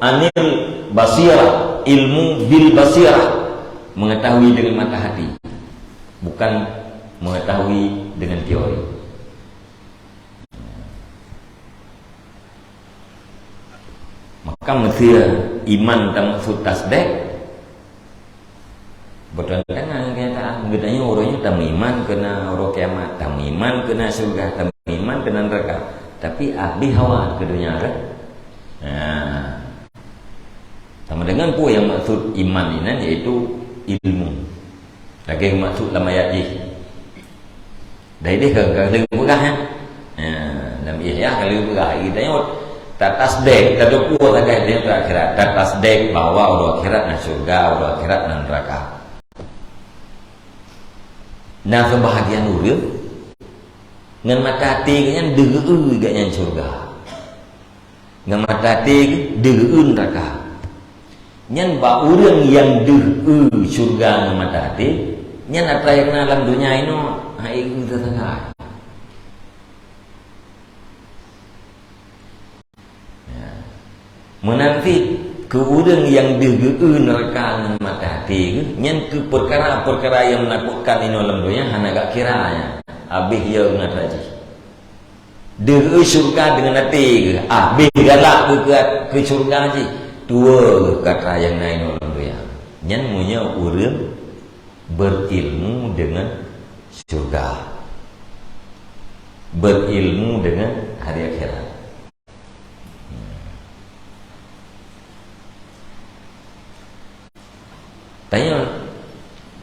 anil basirah, ilmu bil basirah, mengetahui dengan mata hati, bukan mengetahui dengan teori. Maka meusé iman tamaksud tasdek, bertentangan dengan kenyataan. Geutanyoe uroe nyoe tameuiman keu na uroe kiamat, tameuiman keu na syurga, tameuiman keu na neuraka. Tapi abéh hawa keu donya kan? Nah, sama dengan peue nyang maksud iman inan, yaitu ilmu. Lagèe maksud lam ayat jih. Dari deh ka, ka lheueh peugah, ya. Ya, lam Ihya ka lheueh peugah. Geutanyoe tatasdek, tateupeue sagai di akhirat. Tatasdek bahwa uroe akhirat na syurga, uroe akhirat na neuraka. Na seubahagian ureueng ngon mata até geuh nyan deuh-eu geuh nyan syurga. Ngon mata até deuh-eu neuraka. Nyan bak ureueng nyang deuh-eu syurga ngon mata até, nyan atra nyang na lam donya inoe, hai eu teusagai. Ya. Meunan cit keu ureueng nyang deuh-eu neuraka ngon mata até geuh, nyan keu peukara-peukara nyang meunakutkan inoe lam donya hana geukira nyan. Abéh ya ngon atra jih. Deuh-eu syurga deungon até geuh, ah, abéh galak geuh keu, keu syurga jih, tuwoe geuh keu atra nyang na inoe lam donya. Nyan meunyoe ureueng berilmu deungon syurga, berilmu deungon hari akhirat. Tanyoe,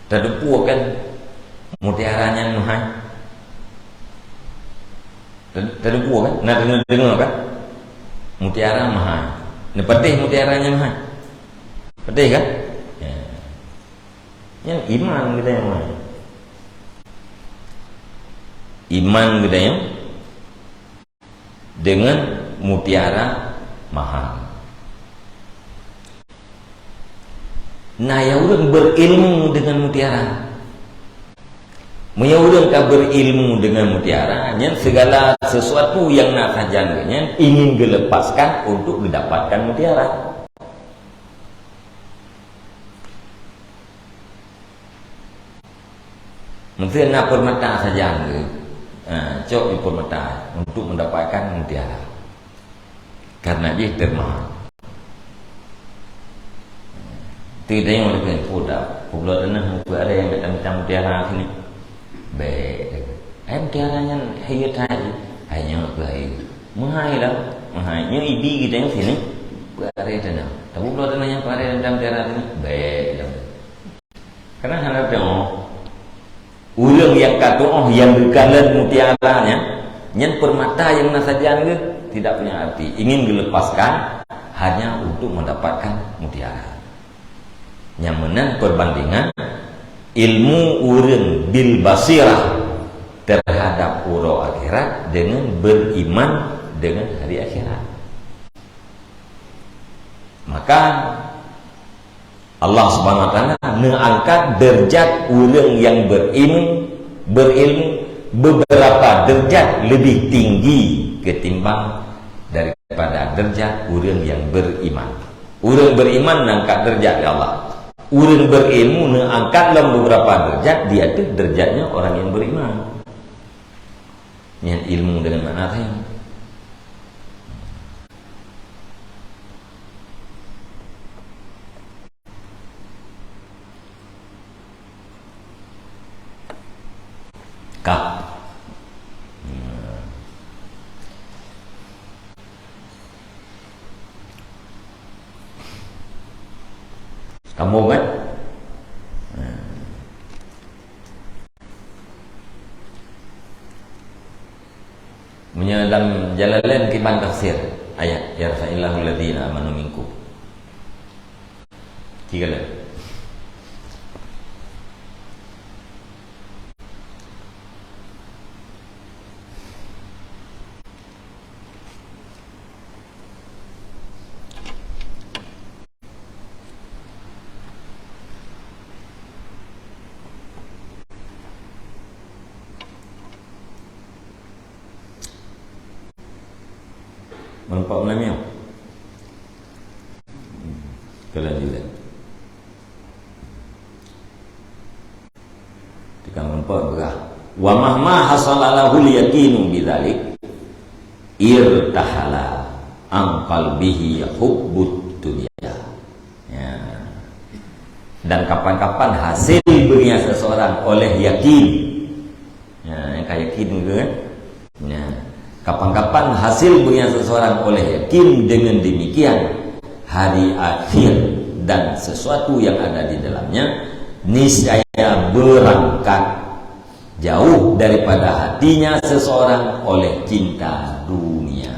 tateupeue kan mutiara nyan meuhai? Ta-, tateupeue kan? Na deungoe-deungoe kan? Mutiara meuhai. Neupatéh mutiara nyan meuhai? Patéh kan? Ya. Nyan iman geutanyoe meuhai. Iman geutanyoe deungon mutiara mahai. Na nyang ureueng berilmu deungon mutiara. Meunyoe ureueng ka berilmu deungon mutiara, nyan segala sesuatu nyang na sajan geuh nyan ingin geuleupaskan untuk geudapatkan mutiara. Meusé na peurmata sajan geuh, eh, cok di peurmata untuk mendapatkan mutiara. Karena jih teumahal. Teudeungoe lagèe peue dak, peubloe teuh na peue aré nyang gata mita mutiara keunoe. Bèk. Hai mutiara nyan hai that, hai nyoe keuh hai. Meuhai lah, meuhai. Nyoe ibi geutanyoe sinan. Peue aré teuh na. Tapi peubloe teuh na nyang peue aré mita mutiara keunoe. Bèk. Karena hana teudeungoe. Ureueng nyang ka tuoh nyang geukalon mutiara nyan, nyan permata nyang na sajan geuh tidak punya arti. Ingin geulepaskan hanya untuk mendapatkan mutiara. Nyang meunan perbandingan ilmu ureueng bil basirah terhadap uroe akhirat dengan beriman dengan hari akhirat. Maka Allah Subhanahu wa Taala neuangkat derajat ureueng nyang berilmu, berilmu beberapa derajat lebih tinggi ketimbang daripada derajat ureueng nyang beriman. Ureueng beriman neuangkat derajat lé Allah. Ureueng berilmu neuangkat lom beberapa derajat di ateueh derajatnya orang nyang beriman. Nyan ilmu dengan makna teuh. Ka. Kamoe kan? Meunyoe lam Jalalain kiban tafsir ayat, "Yarfa'illahu alladzina amanu minkum." Tiga lé. Meureumpok meunan nyoe. Keulanjutan. Teungoh meureumpok peugah, "Wa mahma hasala lahul yaqinu bidzalik, irtahala an qalbihi hubbud dunya." Ya. Dan kapan-kapan hasil beureunya seseorang oleh yakin. Ya, nyang ka yakin ke kan? Ya. Kapan-kapan hasil beureunya seseorang oleh yakin dengan demikian hari akhir dan sesuatu yang ada di dalamnya, niscaya berangkat jauh daripada hatinya seseorang oleh cinta dunia.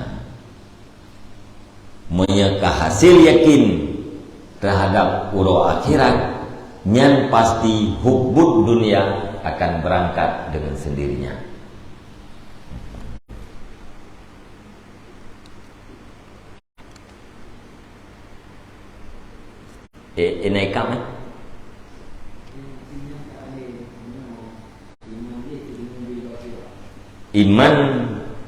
Meunyoe ka hasil yakin terhadap uroe akhirat, nyan pasti hubbud dunya akan berangkat dengan sendirinya. Eh, eh, naik kam, eh? Iman,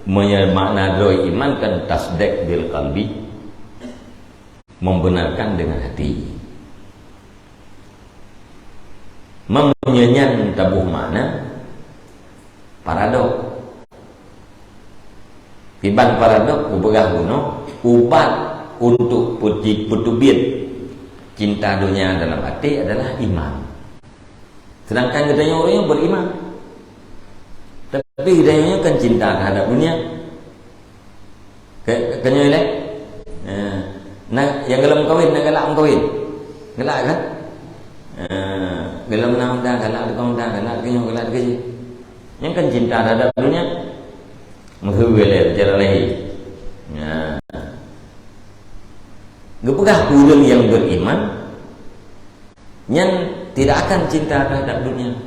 meunyoe makna droe iman kan tasdek bil qalbi, membenarkan dengan hati. Meunyoe nyan taboh makna, paradok. Kiban paradok kupeugah bunoe, ubat untuk peuti-, peuteubiet cinta donya dalam até adalah iman. Sedangkan geutanyoe ureueng nyang beriman. Tapi geutanyoe nyoe kan cinta terhadap dunia. Ke-, keunyoe lé? Eh, na, nyang galak meukawen, na galak meukawen. Galak kan? Eh, galak meunan Honda, galak tukang Honda, galak keunyoe, galak keujih. Nyan kan cinta terhadap dunia. Meuheu lé, bicara laén. Ya. Geupeugah ureueng nyang beriman, nyan tidak akan cinta terhadap dunia.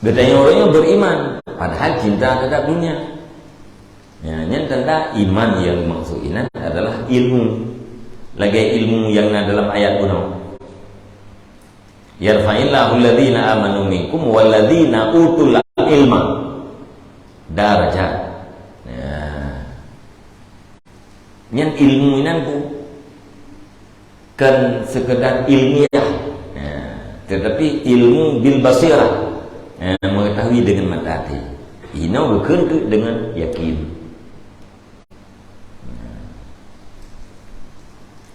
Geutanyoe ureueng nyang beriman, padahal cinta terhadap dunia. Ya, nyan tanda iman nyang maksud inan adalah ilmu. Lagèe ilmu nyang na dalam ayat bunoe. "Yarfa'illahu alladzina amanu minkum walladzina utul ilma darajat." Ya. Nyan ilmu inan bu-, kan sekedar ilmiah, ya, tetapi ilmu bil basirah, ya, mengetahui dengan mata hati. Inoe geukheun keu dengan yakin.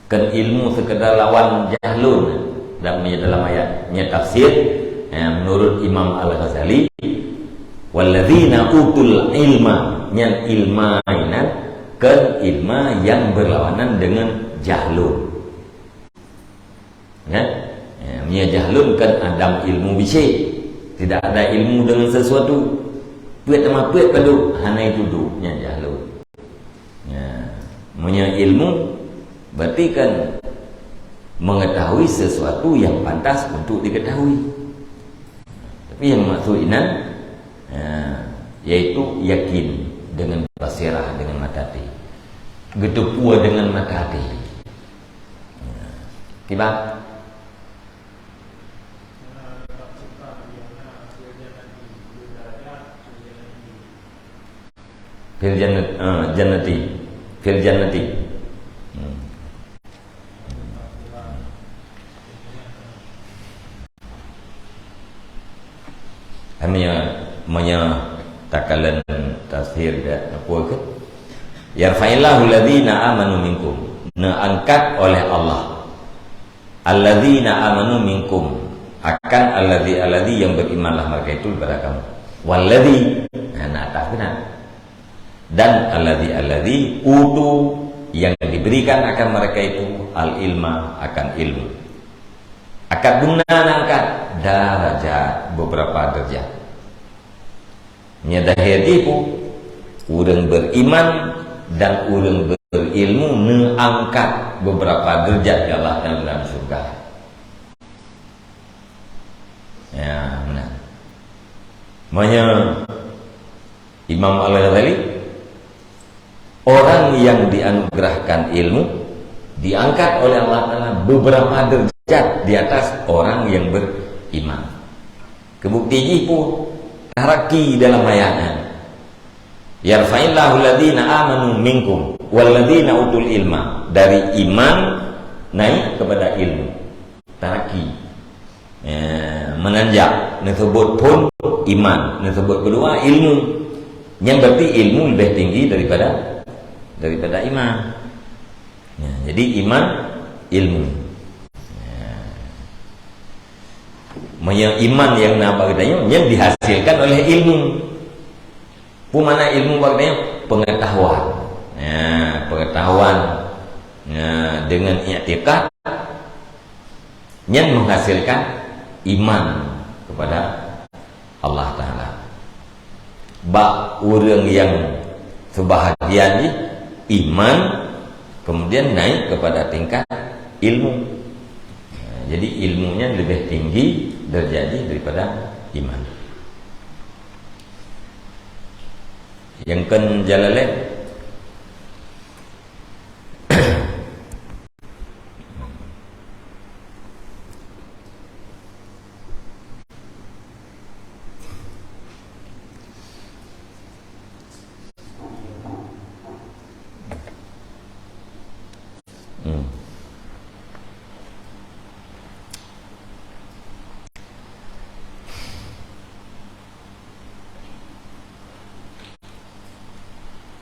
Kan ilmu sekedar lawan jahlun. Dan meunyoe dalam ayat nyoe tafsir, eh, menurut Imam Al-Ghazali, "Walladzina utul ilma," nyan ilma inan, kan ilma yang berlawanan dengan jahlun. Kan? Ya, meunyoe jahlun kan adam ilmu bisi. Tidak ada ilmu dengan sesuatu. Peuet sama peuet padub, hana itu dunia jahlun. Ya, meunyoe ilmu, berarti kan mengetahui sesuatu yang pantas untuk diketahui. Tapi yang maksud inan, ya, yaitu yakin dengan basirah, dengan mata hati. Geuteupeue dengan mata hati. Ya. Kiban? Fil jannat-, ah, jannati. Fil jannati. Hmm. Meunyoe, meunyoe takalon tafsir dak apa ke? "Yarfa'illahu alladzina amanu minkum." Neuangkat oleh Allah. "Alladzina amanu minkum." Akan alladzi, alladzi yang berimanlah mereka itu daripada kamu. "Walladzi." Nah, na atas keunan. Dan alladzi, alladzi utu, yang diberikan akan mereka itu al-ilma, akan ilmu. Angkat dum na angkat darajat, beberapa derajat. Nyan zahir jih pu, ureuëng beriman dan ureuëng berilmu neuangkat beberapa derajat di Allah Taala dalam syurga. Ya, benar. Makanya Imam Al-Ghazali, orang yang dianugerahkan ilmu diangkat oleh Allah Taala beberapa derajat di atas orang yang beriman. Kebukti jih pu taraki dalam ayat nyan. "Yarfa'illahu alladzina amanu minkum walladzina utul ilma." Dari iman naik kepada ilmu. Taraki. Eh, menanjak. Neuseubut phon iman. Neuseubut keudua ilmu. Nyan berarti ilmu lebih tinggi daripada, daripada iman. Ya, jadi iman, ilmu. Ya. Meunyoe iman nyang na bak geutanyoe, nyan dihasilkan oleh ilmu. Peue makna ilmu bak geutanyoe? Pengetahuan. Ya, pengetahuan. Ya, dengan iktikad, nyan menghasilkan iman kepada Allah Taala. Bak ureuëng nyang seubahagian jih iman, kemudian naik kepada tingkat ilmu. Jadi ilmu nyan lebih tinggi derajat jih daripada iman. Nyang kon jalan lain. Hmm.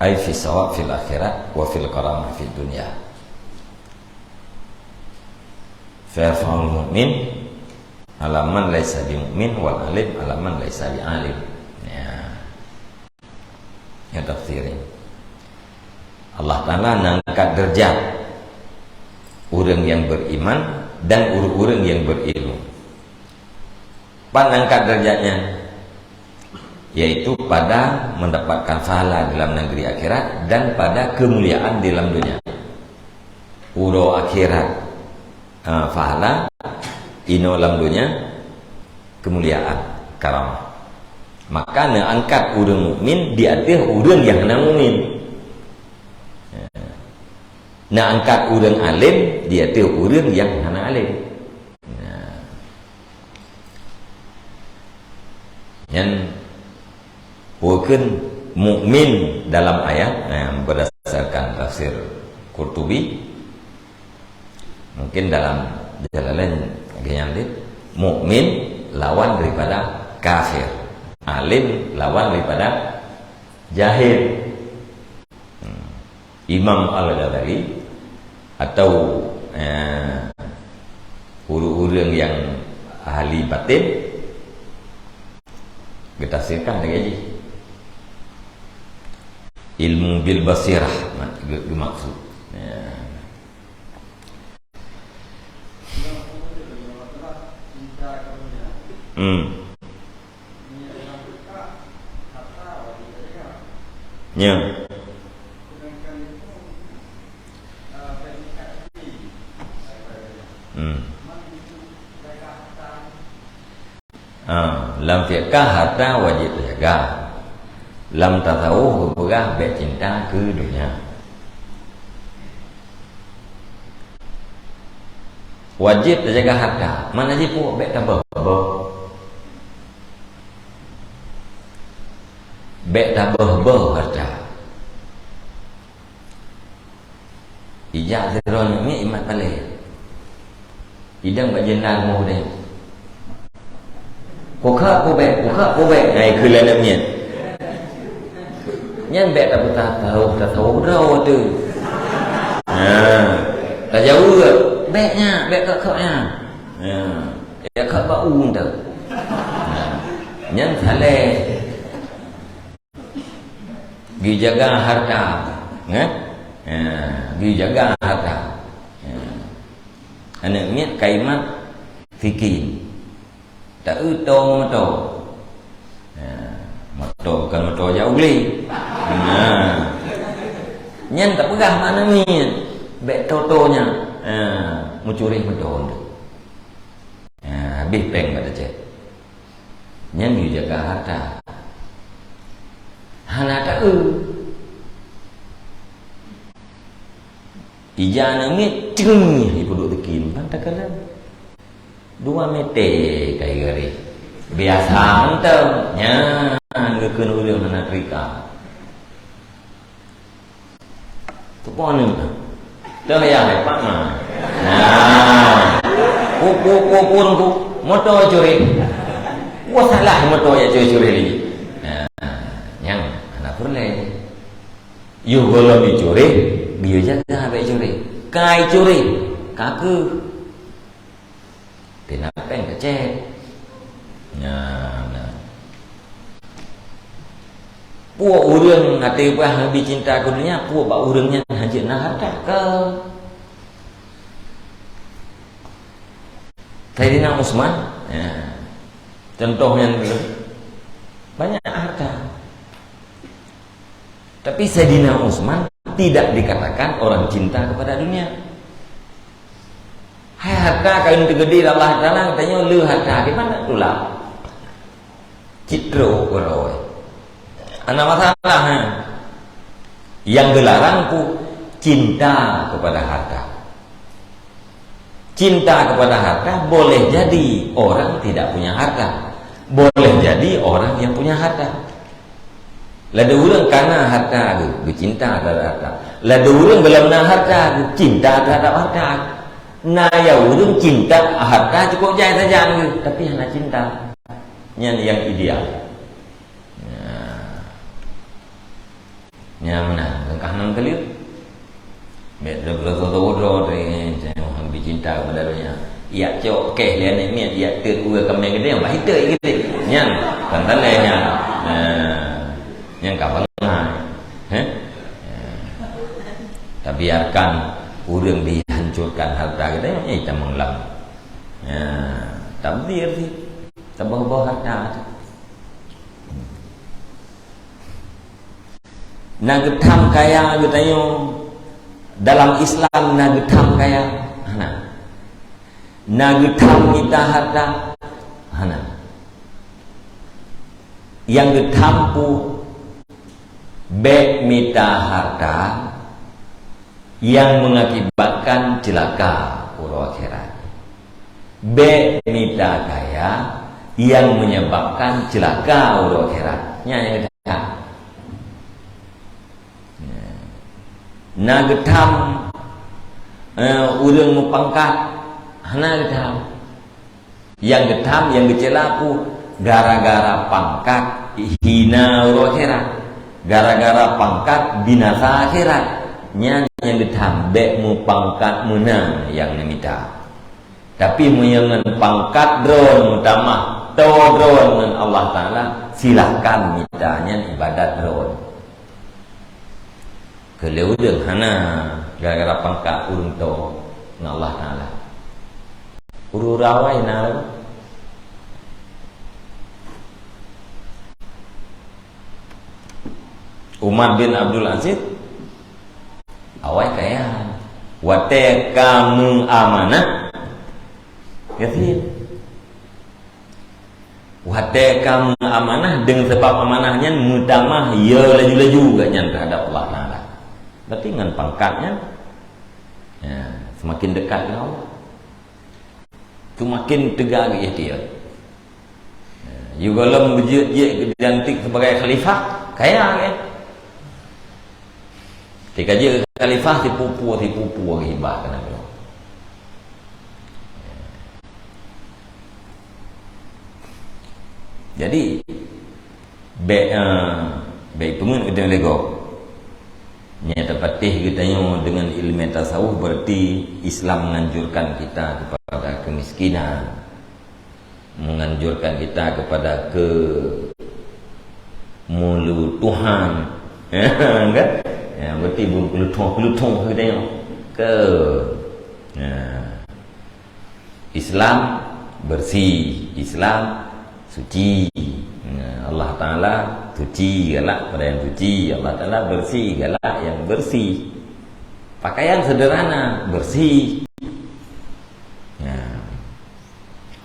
Ai fi sawab fil akhirat wa fil karamah fid dunya. Fa yarfa'ul mu'min ala man laisa bi mu'min wal alim ala man laisa bi alim. Ya. Ya, tafsirnya. Allah Taala ngangkat derajat ureuëng nyang beriman dan ureuëng-ureuëng nyang berilmu. Pan angkat derajatnya, yaitu pada mendapatkan pahala dalam negeri akhirat dan pada kemuliaan di dalam dunia. Uroe akhirat, ah, pahala, inoe lam dunia, kemuliaan, karamah. Maka neuangkat ureuëng mukmin di ateueh ureuëng nyang hana mukmin. Neuangkat ureuëng alim di ateueh ureuëng nyang hana alim. Nah. Nyan, peue kheun mukmin dalam ayat, nah, berdasarkan tafsir Qurtubi, mungkin dalam jalan lain lagée nyan deh, mukmin lawan daripada kafir, alim lawan daripada jahil. Hmm. Imam Al-Ghazali atau, eh, Ureuëng-ureuëng nyang ahli batin, geutafsirkan lagée jih. Ilmu bil basirah mak-, ge-, geumaksud. Ya. Hmm. Nya. Hmm. Ha, lam fiqah harta wajéb teujaga. Lam tasawuf geupeugah bék cinta keu donya. Wajéb teujaga harta, makna jih peue? Bék taböh-böh. Bék taböh-böh harta. Ijak sidroe namiet imat palée. Idong bak jeuendal moh deh. Kukha kubek, kukha kubek, ngai keu lé namiet. Nyan bék tapeutah tahu, tahu droe tu. Ha. Tajaweueb, bék nyan, bék kok-kok nyan. Ha. Ya kok bak u tu. Ha. Nyan saleh. Geujaga harta, eh? Ya, geujaga harta. Ya. Aneuk miet kaimat fikin. Tak eu to moto. Ya, moto bukan moto jak u glé. Nah. Nyan tak peugah makna miet. Bék toto nyan. Ya, meucureh moto. Ya, habéh péng bak tacet. Nyan geujaga harta. Hana ta-eu. Ija aneuk miet, ceueng, ipeuduek teukim, ban takalon. Dua mete kai garéh. Biasa mantong. Nyan geukheun ureuëng hana teuka. Teupon ni. Dah ya, lepak mah. Nah. Ku, ku, ku, pun ku. Moto curi. Wah, salah moto ya curi-curi lagi. Nah, nyang hana peureulée. Yôh gohlom dicuri, geuyue jaga bék curi. Kai curi, ka keuh. Tina péng keucét. Nyan, nah. Peue ureuëng até bah leubeh cinta keu donya, peue bak ureuëng nyan hanjeuet na harta ka. Saidina Utsman, ya. Contoh nyan dulu. Banyak harta. Tapi Saidina Utsman tidak dikatakan orang cinta kepada dunia. Hai harta kayun teugede Allah Taala, tanyoe le harta di mana tulah? Citro keurôi. Ana masalah, ha? Yang gelarang ku cinta kepada harta. Cinta kepada harta boleh jadi orang tidak punya harta, boleh jadi orang yang punya harta. Lada ureuëng kana harta geuh, geucinta terhadap harta. Lada ureuëng gohlom na harta geuh, cinta terhadap harta. Na ya ureuëng cinta harta cukup jai sajan geuh, tapi hana cinta. Nyan yang ideal. Nah. Nyang meunan, langkah nyang keulheueh. Bék droe-droe, droe-droe, jangan lebih cinta kepada dunia. Yak cok keh lé aneuk miet, yak teut uwe kamé geude, bah iteuk geude. Nyan, tan talé nyan. Nah, nyan ka bangai. Heh? Nah. Tabiarkan ureuëng dihancurkan harta geude, nyan ita meulam. Nah, tabdir sih. Tabah-bah harta tu. Na geutham kaya geutanyoe, dalam Islam na geutham kaya? Hana. Na geutham mita harta? Hana. Nyang geutham peue? Bék mita harta nyang mengakibatkan ceulaka uroe akhirat. Bék mita kaya nyang menyebabkan ceulaka uroe akhirat. Nyan nyang geutham. Na geutham, eh, ureuëng meupangkat, hana geutham. Nyang geutham, nyang geucela peue? Gara-gara pangkat hina uroe akhirat. Gara-gara pangkat binasa akhirat. Nyan nyang geutham, bék meupangkat meunan nyang neumita. Tapi meunyoe ngon pangkat droe meutamah toe droe ngon Allah Taala, silahkan mita nyan ibadat droe. Keu lé ureueng hana, gara-gara pangkat ureueng toe ngon Allah Taala. Ureueng-ureueng awai na lom. Umar bin Abdul Aziz awai kaya. Watée ka meuamanah, gasien. Watée ka meuamanah, deungon sabab amanah nyan meutamah, ya, laju-laju gobnyan teuhadap Allah Taala. Berarti ngon pangkat nyan, ya, seumaken dekat dengan Allah. Seumaken teuga geuikhtiar. Ya, yue gohlom beujeuet-jeuet geulantik sebagai khalifah, kaya, kan? Tika jeuet khalifah, sipupu-sipupu geuhibah keunan. Jadi, bèk, eh, bèk peungeuet geutanyoe lé gob. Nyang tapatéh geutanyoe deungon ileumèe tasawuf, berarti Islam menganjurkan kita kepada kemiskinan, menganjurkan kita kepada kemeulutohan. Kan? Ya, berarti beukeulutong-keulutong geutanyoe. Ke, ya. Islam bersih, Islam suci. Nah, Allah Taala suci, galak pada yang suci. Allah Taala bersih, galak yang bersih. Pakaian sederhana, bersih. Nah,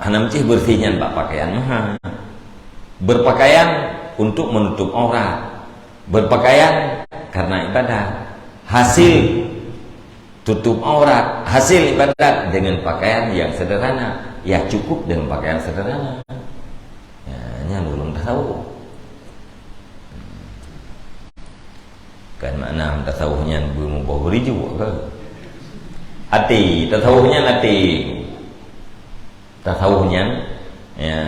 hana meucih bersih nyan bak pakaian mahai. Berpakaian untuk menutup aurat. Berpakaian karena ibadah. Hasil tutup aurat, hasil ibadat dengan pakaian yang sederhana. Ya, cukup dengan pakaian sederhana. Ya, nyan ureueng tasawuf. Kan makna tasawuf nyan beumuboh beurijok ke? Até, tasawuf nyan até. Tasawuf nyan, ya,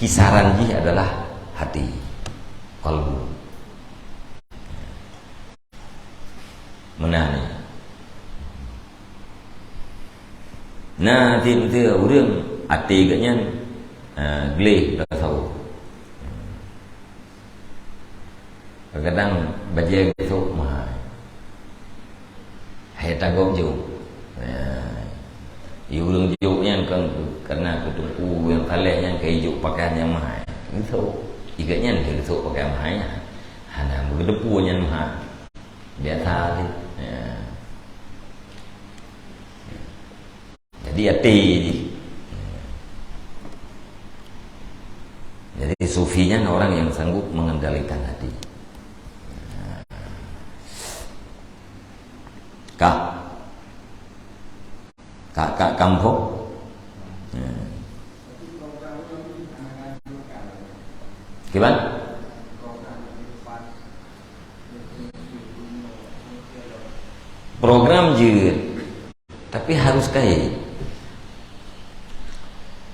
kisaran jih adalah hati, qalbu. Meunan. Na, ti-, ti-, ureueng até geuh nyan, eh, gleh tasawuf. Kadang-kadang bajèe geusok mahai. Hai tagok jok. Nah, ureueng jok nyan kan karena keu teungku nyang saleh nyan ka jijok pakaian nyang mahai. Geusok. Ikat nyan ka geusok pakaian mahai nyan. Hana meugeudeupu nyan mahai. Biasa saja. Ya. Jadi até jih. Jadi sufi nyan orang yang sanggup mengendalikan hati. Ka. Ka, ka kampung. Ya. Kiban? Program jeuet. Tapi harus kait.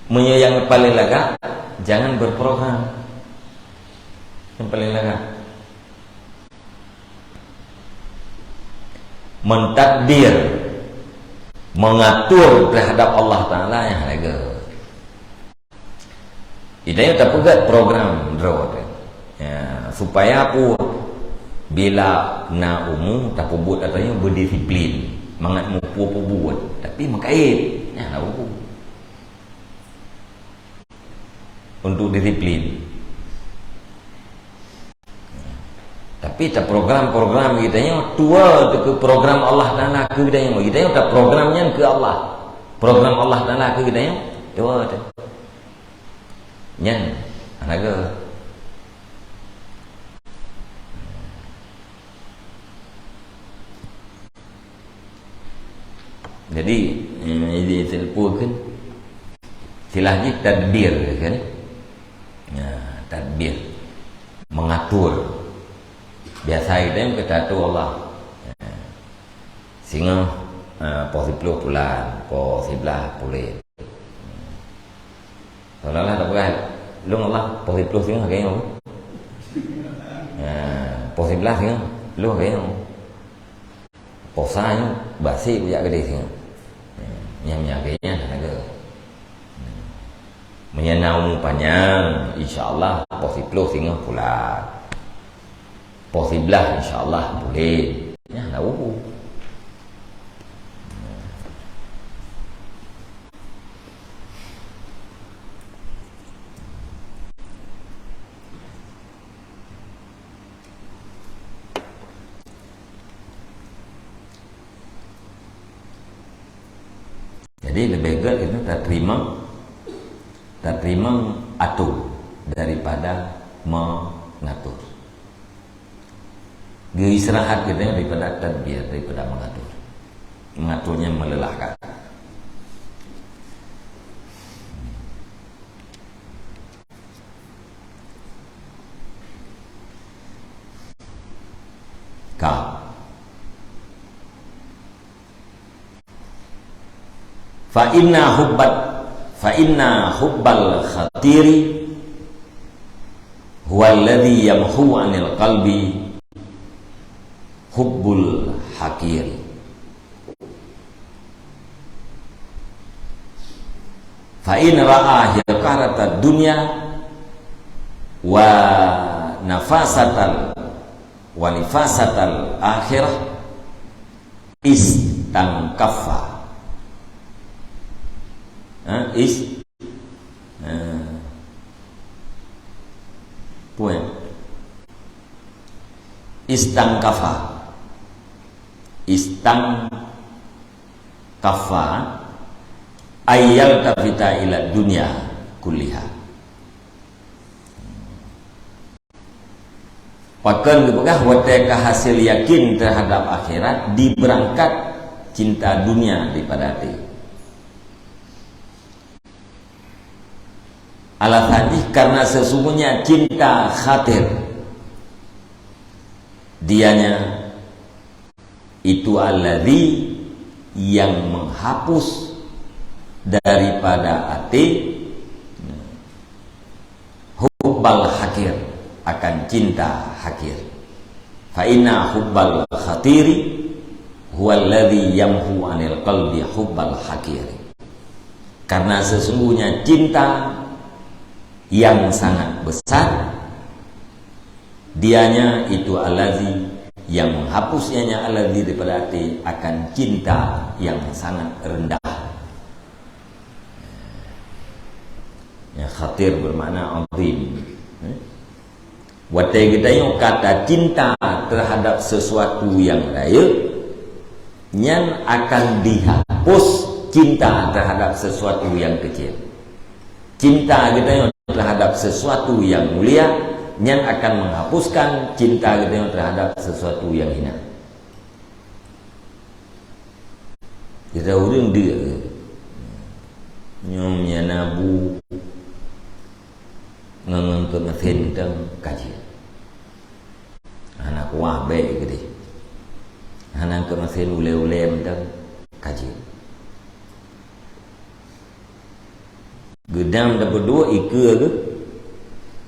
Meunyoe nyang paleng lagak, jangan berprogram. Nyang paleng lagak. Mentadbir, mengatur terhadap Allah Taala nyang lagak. Geutanyoe tapeugét program droe teuh. Ya, supaya peue? Bila na umu, tapeubuet ata nyoe beudisiplin, mangat mupeue peubuet, tapi meukait. Nyan na umu. Untuk disiplin. Tapi taprogram-program geutanyoe, tuwo teuh keu program Allah Taala keu geutanyoe. Geutanyoe taprogram nyan keu Allah. Program Allah Taala keu geutanyoe, tuwo teuh. Nyan, hareuga. Jadi, eh, jadi telepon kan, istilah jih tadbir kan. Ya, tadbir. Mengatur. Biasa kita yang kata tu Allah. Ya. Singoh, eh, poh siploh pulan, poh siblaih puléh. Seolah-olah tapeugah, lôn Allah poh siploh singoh geutanyoe. Ha, poh siblaih singoh, lôn geutanyoe. Poh sa nyoe, basi kujak keudeh singoh. Ha, Nyang meunyagai nyan hana geuh. Meunyoe na umu panyang, insya Allah poh siplôh singoh pulang. Poh siblaih, insya Allah puléh. Nyan hana uhu. Jadi, leubeh gét kita tateurimong, tateurimong atur daripada mengatur. Geuistirahat kita daripada tadbir, daripada mengatur. Mengaturnya melelahkan. Ka. Fa inna hubbat, fa inna hubbal khatiri huwa alladhi yamhu anil qalbi hubbul hakiri. Fa in ra'a hiqaratad dunya wa nafasatal, wa nifasatal akhirah istangkafa. Ha, is-, ha. Poin. Istangkafa. Istang kafa ayyal tafita ila dunya kulliha. Pakon geupeugah watée ka hasé yakin teuhadab akhirat, dibeurangkat cinta dunia daripada até. Alasan jih karena sesungguhnya cinta khatir, dianya itu alladzi yang menghapus daripada até hubbal hakir, akan cinta hakir. Fa inna hubbal khatiri huwa alladzi yamhu anil qalbi hubbal hakiri. Karena sesungguhnya cinta yang sangat besar, dianya itu alladzi yang menghapus ianya alladzi daripada até akan cinta yang sangat rendah. Ya, khatir bermakna azim. Eh? Watée geutanyoe ka tacinta terhadap sesuatu yang rayeuk, nyan akan dihapus cinta terhadap sesuatu yang kecil. Cinta geutanyoe terhadap sesuatu yang mulia, nyan akan menghapuskan cinta geutanyoe terhadap sesuatu yang hina. Kita ureuëng dia nyoe nyang na bu ngon, ngon keumasen teuh ka jeuet. Hana kuah bék keudeh. Hana keumasen ulée-ulée mantong ka jeuet. Geudang tapeuduek ikeue geuh,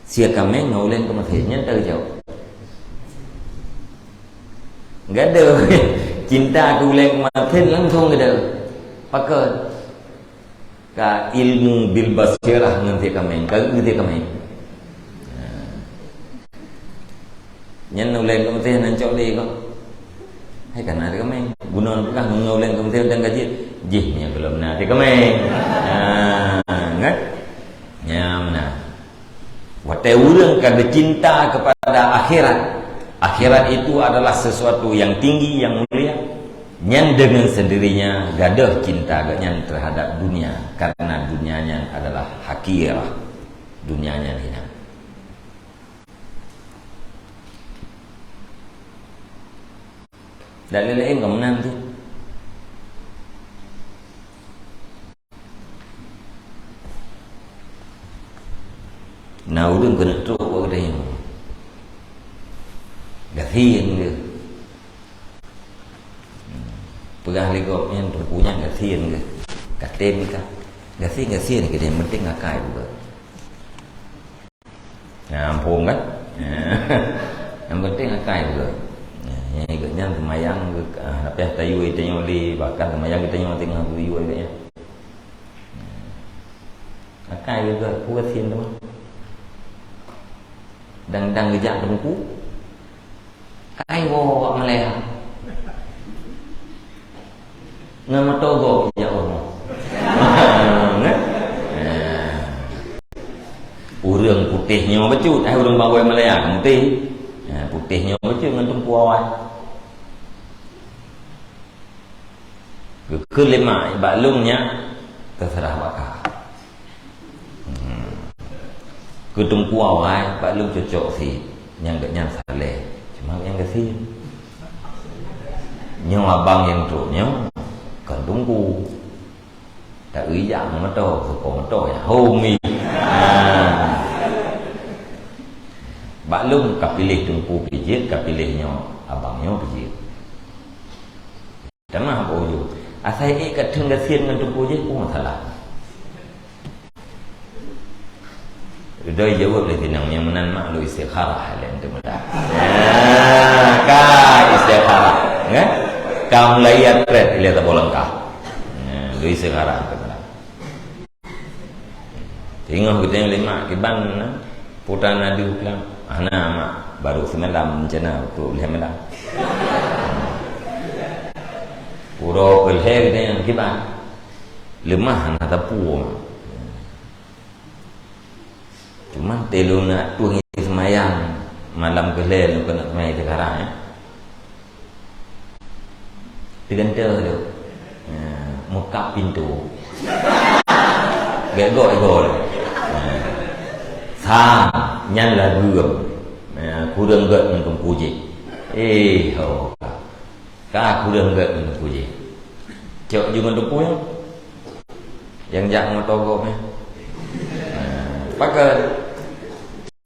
sie kaméng ngon ulée keumasen nyan teuh jaweueb. Gadoh cinta keu ulée keumasen langsong gadoh. Pakon? Ka ilmu bil basirah ngon tiek kaméng, ka geuh tiek kaméng. Nyan ulée keumasen nan cok lé kok. Hai kana tiek kaméng. Bunoe peugah ngon ulée keumasen dan gaji. Jih nyan belum na tiek kaméng. Ha, kan? Nyan meunan. Watée ureuëng ka geucinta kepada akhirat, akhirat itu adalah sesuatu yang tinggi, yang mulia, nyan dengan sendirinya gadoh cinta geuhnyan terhadap dunia, karena dunia nyan adalah hakirah, dunia nyan hina. Dan lain-lain keu meunan tu. Na ureuëng keuneuk trok bak geutanyoe. Gasien geuh. Peugah lé gob nyan, teungku nyan gasien geuh. Katem ka. Gasien-gasien geuh, yang penting akai buka. Nah, ampôn kan? Yang penting akai juga. Nah, yang ikut nyan semayang ke, ah, tapi tayue tanyoe lé, bahkan semayang kita nyoe tengah tayue juga ya. Kai geuh, peue gasien teuma. Dang-dang geujak teungku. Kai woe awak meulaya. Ngon moto gob jak rumoh. Kan? Nah. Ureueng putéh nyoe bacut, ai ureueng bawai meulaya kan putéh. Nah, putéh nyoe bacut ngon teungku awai. Geukheun lé mak, bak lôn nyak, teuseurah bak kah. Hmm. Keu teungku awai, bak lôn cocok sit. Nyang geuh nyan saleh. Cuma nyang gasien. Nyoe abang nyang trok nyoe, kon teungku. Tak ui jak moto, supo moto ya. Ho mi. Ha. Bak lôn ka piléh teungku pijeuet, ka piléh nyoe abang nyoe pijeuet. Tamah bak ujong. Asai ék ka theun gasien ngon teungku jih, peue masalah? Ridho jaweueb lé tinong nyang meunan mak lôn istikharah lé antum dah. Nah, ka istikharah, kan? Ka mulai ya pret ilée saboh langkah. Nah, lôn istikharah antum dah. Teungoh geutanyoe lé mak kiban na putra nadu lam. Hana mak, baru seumalam rencana untuk lhée malam. Pura keu lhée geutanyoe kiban. Leumah hana tapue. Cuma teuh lôn nak tueng seumayang malam keu lhée lôn keuneuk seumayang sekarang, ya. Teugantoe tu. Ha, mukab pintoe. Gèt goe igoe. Ha. Sa, nyan lagu. Ha, kureueng gèt ngon teungku jih. Eh, ho. Ka kureueng gèt ngon teungku jih. Cok ju ngon teungku nyan. Nyang jak ngon togok nyan. Ha, pakon?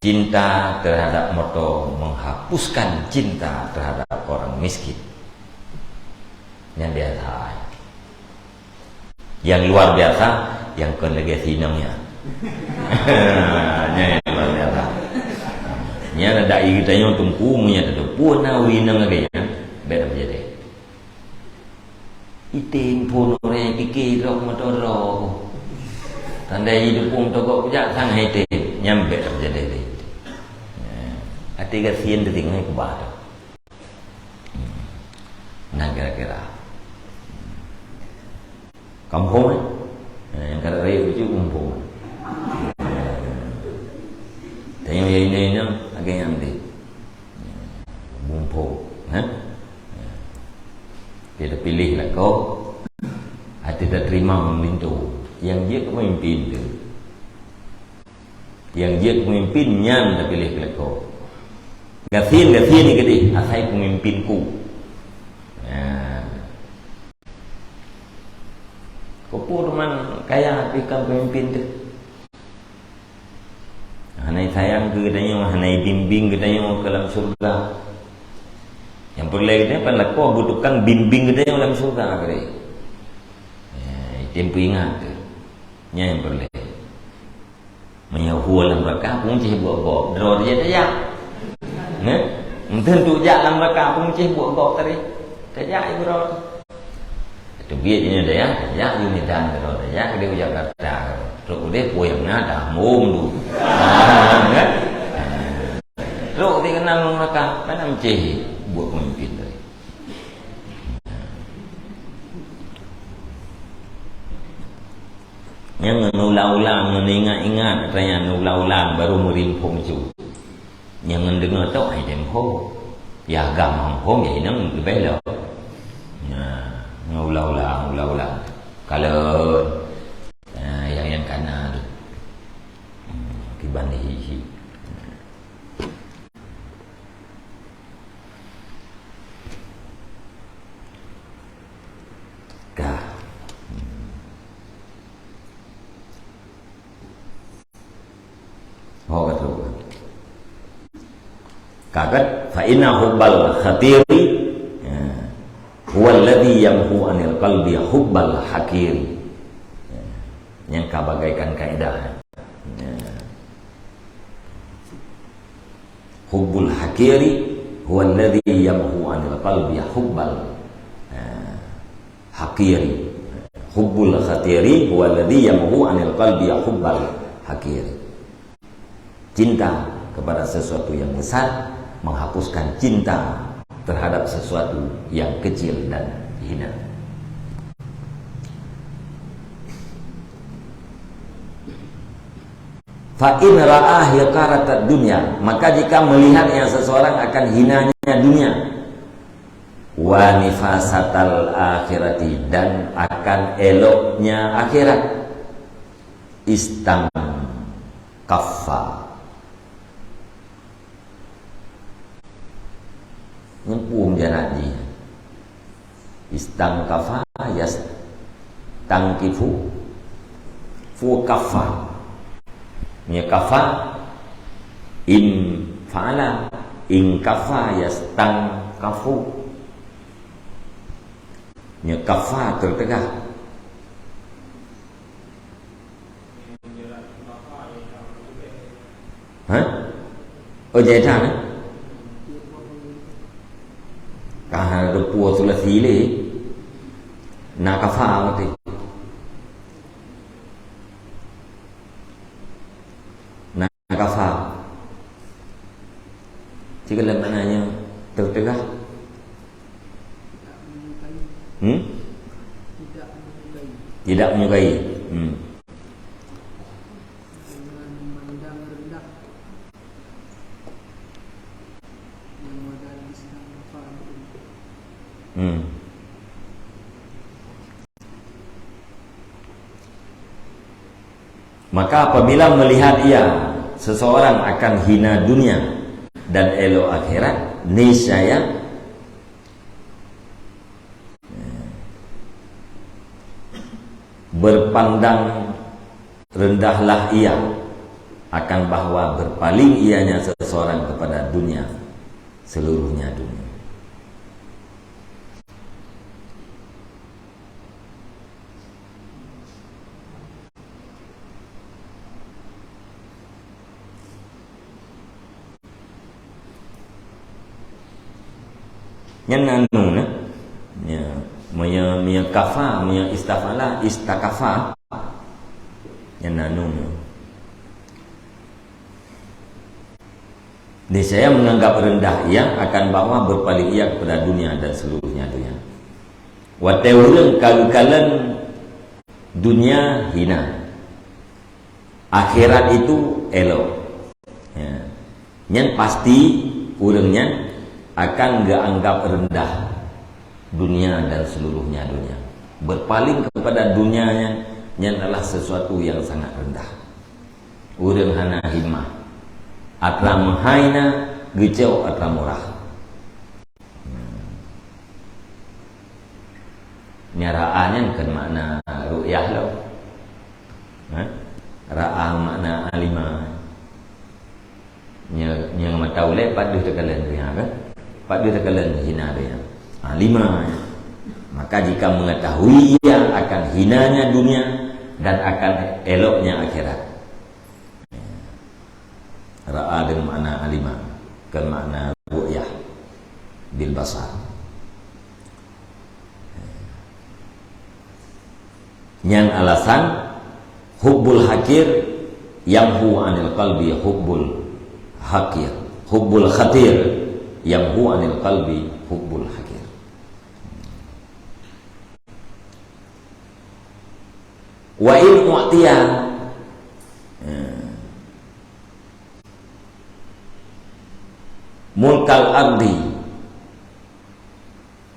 Cinta terhadap moto menghapuskan cinta terhadap orang miskin. Nyan biasa. Nyang luar biasa, nyang kon lagèe si inong nyan. Nyan nyang luar biasa. Nyan ada iri tanyoe teungku, meunyo teupeu na ureueng inong lagèe nyan, bèk teujadi. Item phôn ureueng pike droe moto droe. Tanda idup pun togok kujak sang hai tem. Nyan bèk teujadi lé. Até gasien teutinggai keubah tu. Hmm. Nah, kira-kira. Kampung, eh? Eh, nyang kada raya kecil kampung. Tanya yang ini, ini, lagi yang di. Mumpung, ha? Kita pilih lah kau. Hati tak terima meminta. Yang dia pemimpin tu. Yang dia pemimpin nyan tak pilih keleko. Gasien, gasien ni gede. Asai pemimpinku. Nah. Kopo teman kaya tapi kan pemimpin tu. Hana sayang keu geutanyoe, hana bimbing geutanyoe keu lam syurga. Nyang peureulèe geutanyoe pan lakoe beutukang bimbing geutanyoe lam syurga keu. Ya, item peuingat tu. Nyan nyang peureulèe. Meunyoe hue lam raka, peuncéh buet gob, droe dia tajak. Nè? Meuteun tu jak lam raka, peuncéh buet gob tadi. Tajak ibu droe. Teubiet nyoe dayah, jak di Medan keudroe, jak di Jakarta keudroe. Trok udeh puyang na dah mum tu. Kan? Trok di keunang neraka, kan meucéh buet pemimpin tadi. Nyang neulang-ulang, neuingat-ingat, katanya neulang-ulang baru meurimpông cu. Nyang ngon deungoe tok hai tem ho. Ya agam hom-hom ya inong leubeh lom. Nah, ulang-ulang, ulang-ulang. Kalon. Nah, yang, yang kana tu. Hmm, kiban hi-hi. Ka. Hmm. Ho ka trok. Ka kan? Fa inna hubbal khatiri, ya, huwa alladhi yamhu anil qalbi hubbal hakiri. Ya. Nyang ka bagaikan kaedah. Ya. Hubbul hakiri huwa alladhi yamhu anil qalbi hubbal, eh, hakiri. Hubbul khatiri huwa alladhi yamhu anil qalbi hubbal hakir. Cinta kepada sesuatu yang besar menghapuskan cinta terhadap sesuatu yang kecil dan hina. Fa in ra'a hiqaratad dunya, maka jika melihat yang seseorang akan hinanya dunia, wa nifasatal akhirati, dan akan eloknya akhirat, istangkaffa. Nyan peue meujanat jih. Istangkafa, yastangkifu, fu kafa. Meunyoe kafa, in fa'ala, in kafa, yastangkafu. Meunyoe kafa teuteugah. Ha? Oh, jai that, eh? Ka hana teupeu sulasi lé. Na kafa mati. Na kafa. Cik, lam makna nyan teuteugah. Hmm? Tidak menyukai. Hmm. Hmm. Maka apabila melihat ia, seseorang akan hina dunia dan elok akhirat, niscaya berpandang rendahlah ia akan bahwa berpaling ianya seseorang kepada dunia, seluruhnya dunia. Nyan anu na. Ya, meunyoe, meunyoe kafa, meunyoe istafala, istakafa. Nyan anu na. Niscaya menganggap rendah ia akan bahwa berpaling ia kepada dunia dan seluruhnya dunia. Watée ureuëng ka geukalon dunia hina, akhirat itu elok. Ya. Nyan pasti ureuëng nyan akan geuanggap rendah dunia dan seluruhnya dunia. Berpaling kepada dunia nyan, nyan adalah sesuatu yang sangat rendah. Ureuëng hana himmah. Atra meuhai na, geucok atra murah. Nyan ra'a nyan kon makna ru'yah lom. Ha? Ra'a makna alima. Nyoe, nyoe mata ulée pat deuh teukalon dunia kan? Pat deuh teukalon hina dunia. Alima. Maka jika mengetahui ia akan hinanya dunia dan akan eloknya akhirat. Ra'a deungon makna alima, kon makna ru'yah bil basar. Nyan alasan hubbul hakir yamhu anil qalbi hubbul hakir. Hubbul khatir yamhu anil qalbi hubbul hakir. Wa in u'tiya, ya, mulkal ardi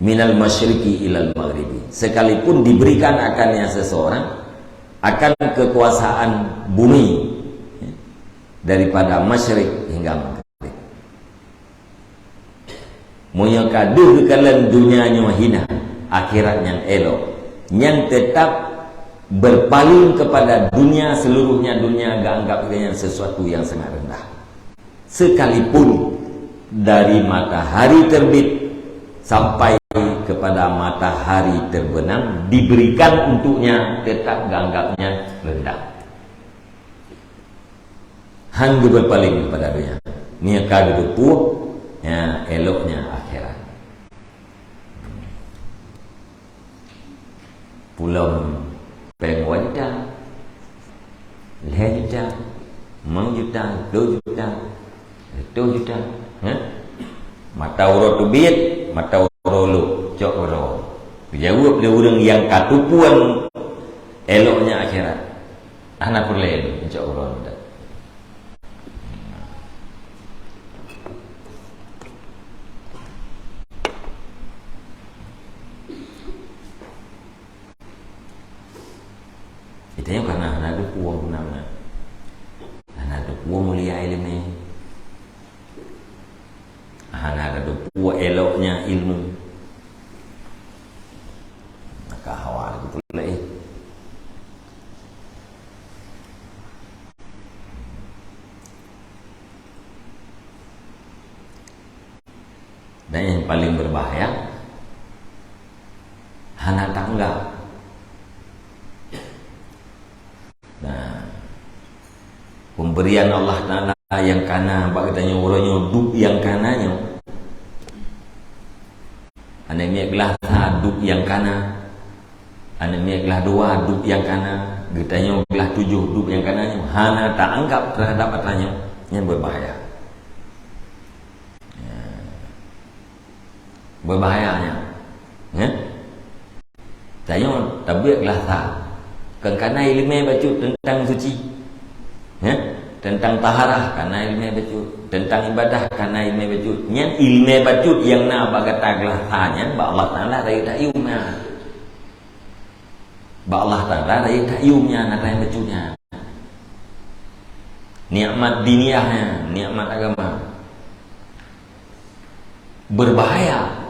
minal masyriqi ilal maghribi. Sekalipun diberikan akannya seseorang akan kekuasaan bumi, ya, daripada masyrik hingga maghrib. Meunyoe ka deuh geukalon dunia nyoe hina, akhirat nyan elok, nyan teutap berpaling kepada dunia, seluruhnya dunia geuanggap nyan sesuatu yang sangat rendah. Sekalipun dari matahari terbit sampai kepada matahari terbenam diberikan untuknya, tetap geuanggap nyan rendah. Han geubeupaleng kepada dunia. Meunyoe ka geuteupeue, ya, eloknya akhirat. Pulom péng dua juta, lhèe juta, juta, dua juta, seratus juta. Ha? Mata uroe teubiet, mata uroe lhok, cok uroe. Geujaweueb lé ureuëng nyang ka teupeue eloknya akhirat. Hana peureulée lé, cok uroe. Geutanyoe kana hana teupeue meunan. Hana teupeue mulia iéleumé. Hana teupeue eloknya ilmu. Maka hawa teupeue laén. Dan yang paling berbahaya, hana tanggap. Nah, pemberian Allah Taala nyang kana bak geutanyoe uroe nyoe, duek nyang kana nyoe. Aneuk miet glah sa duek nyang kana. Aneuk miet glah dua duek nyang kana. Geutanyoe glah tujoh duek nyang kana nyoe. Hana taanggap terhadap atra nyoe. Nyan berbahaya. Ya. Berbahaya nyan. Ya? Tanyoe tabiet glah sa. Kon kana iéleumé bacut teuntang suci. Ya? Teuntang taharah kana iéleumé bacut. Teuntang ibadah kana iéleumé bacut. Nyan iéleumé bacut nyang na bak gata glah sa nyan bak Allah Taala rayeuk tayue na. Bak Allah Taala rayeuk tayue nyan atra nyang bacut nyan. Nikmat diniyah nyan, nikmat agama. Berbahaya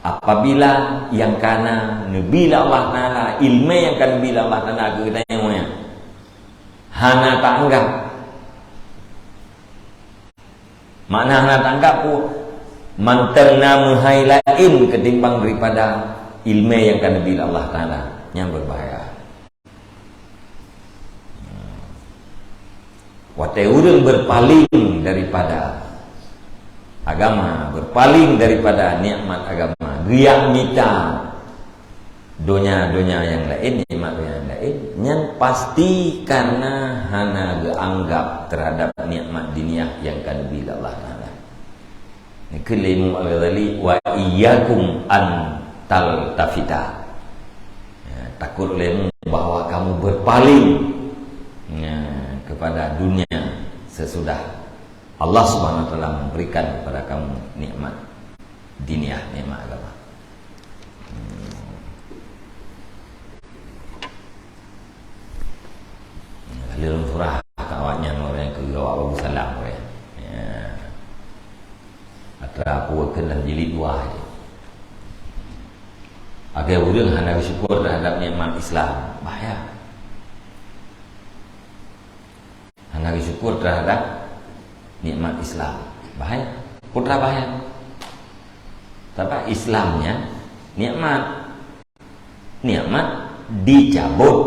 apabila nyang kana neubi lé Allah Taala, iéleumé nyang ka neubi lé Allah Taala keu geutanyoe nyan hana taanggap. Makna hana taanggap peue? Mantong na meuhai laén ketimbang daripada iéleumé nyang ka neubi lé Allah Taala. Nyan berbahaya. Watée ureuëng berpaling daripada agama, berpaling daripada nikmat agama, geujak mita donya-donya nyang laén, nikmat donya nyang laén, nyan pasti karena hana geuanggap terhadap nikmat diniyah nyang ka neubi lé Allah Taala. Nyan kheun lé Imam Al-Ghazali, "Wa iyyakum an taltafita." Ya, takutlah kamu bahwa kamu berpaling, ya, kepada dunia sesudah Allah Subhanahu wa Taala memberikan kepada kamu nikmat diniyah, nikmat agama. Hmm. Lheueh lôn surah ka awaknyan, ureuëng keu awak babu salam, ureuëng. Ya. Atra peue kheun lam jilid dua je. Agai ureuëng hana bersyukur terhadap nikmat Islam, bahaya. Hana bersyukur terhadap nikmat Islam, bahaya. Peue teuma bahaya? Sabab Islam nyan nikmat. Nikmat dicabut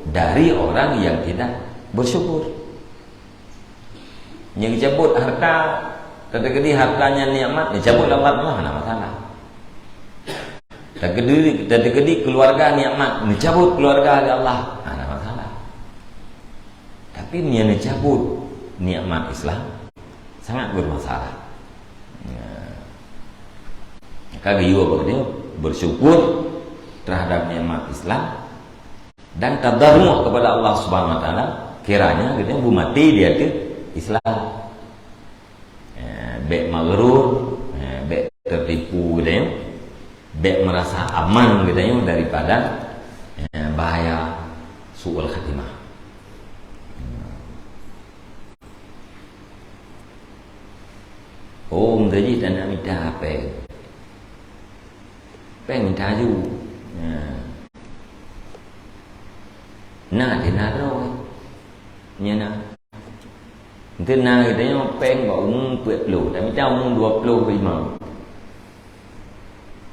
dari orang yang tidak bersyukur. Nyang dicabut harta, teukeudi harta nyan nikmat, dicabut lé Allah, hana masalah. Teukeudi, teukeudi keluarga nikmat, dicabut keluarga lé Allah, hana masalah. Tapi meunyoe neucabut nikmat Islam, sangat bermasalah. Ya. Maka geuyue bak geutanyoe bersyukur terhadap nikmat Islam dan tadarru' kepada Allah Subhanahu wa Taala, kiranya geutanyoe beumaté di ateueh Islam. Eh, bék maghrur, eh, bék tertipu geutanyoe, bék merasa aman geutanyoe daripada, eh, bahaya su'ul khatimah. Oh, meutajih tanak mita péng. Péng mita aju. Nah. Na, di na droe. Nya na. Ente na geutanyoe péng bak umu peuet ploh, tamita umu dua ploh lima.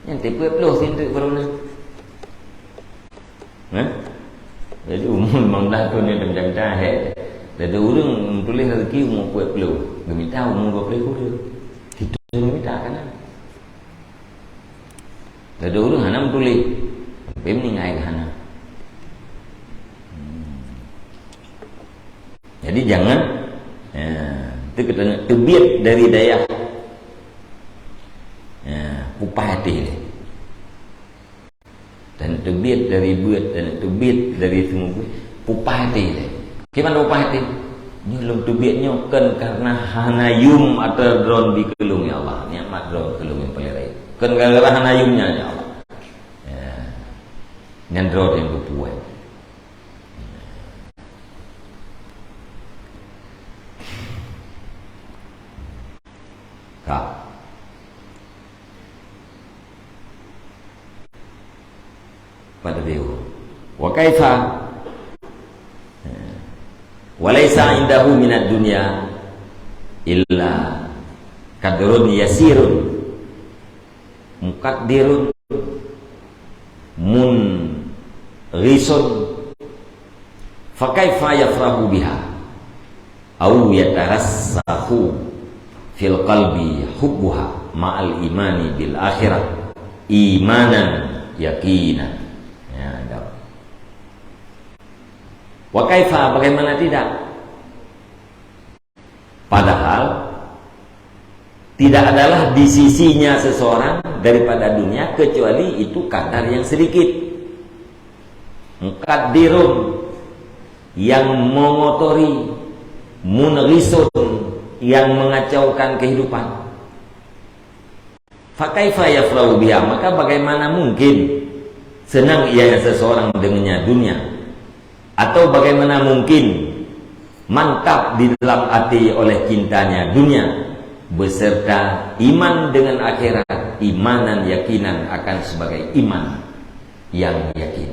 Nyan teupeuet ploh sinteuk baru na. Hah? Jadi umu limong blaih thon nyan tamita-mita hék. Jadi ureuëng meutuléh rezeki umu peuet ploh, geumita umu dua ploh kureueng. Itu geumita kana. Lé ureuëng hana meutuléh, tapi meuninggai ka hana. Hmm. Ya, Jadi jangan, ya, itu kita teubiet dari dayah, ya, pupaih até lé. Dan teubiet dari beuet, dan teubiet dari seumeubeuet, pupaih até lé. Kiban pupaih até? Nyoe lôn teubiet nyoe kon karena hana yum ateueh droe dikeulung, ya Allah. Nikmat droe keulung nyang paleng rayeuk. Kon gara-gara hana yum nyan, ya Allah. Ya. Nyan droe nyang geupuwoe. Ka. Pada dia. Wa kaifa? Wa laisa indahu minad dunya illa qadrun yasirun. Muqaddirun, munghisun, fa kaifa yafrahu biha au yatarasakhu fil qalbi hubbuha ma'al imani bil akhirah imanan yaqinan. Ya, dah. Wa kaifa, bagaimana tidak? Padahal tidak adalah di sisinya seseorang daripada dunia kecuali itu kadar yang sedikit. Muqaddirun, yang mengotori, munghisun, yang mengacaukan kehidupan. Fa kaifa yafrahu biha, maka bagaimana mungkin senang ia seseorang dengannya dunia? Atau bagaimana mungkin mantap di dalam hati oleh cintanya dunia, beserta iman dengan akhirat, imanan yaqinan akan sebagai iman yang yakin?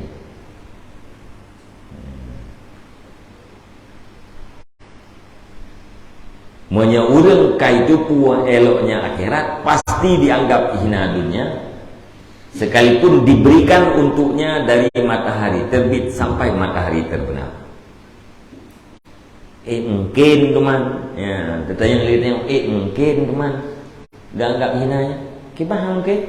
Meunyoe ureuëng ka jiteupeue eloknya akhirat, pasti dianggap hina dunia, sekalipun diberikan untuknya dari matahari terbit sampai matahari terbenam. Eh, mungkin teman. Ya, teuntang nyang laén, eh, mungkin teman. Dianggap hina, ya. Kiban mungkin?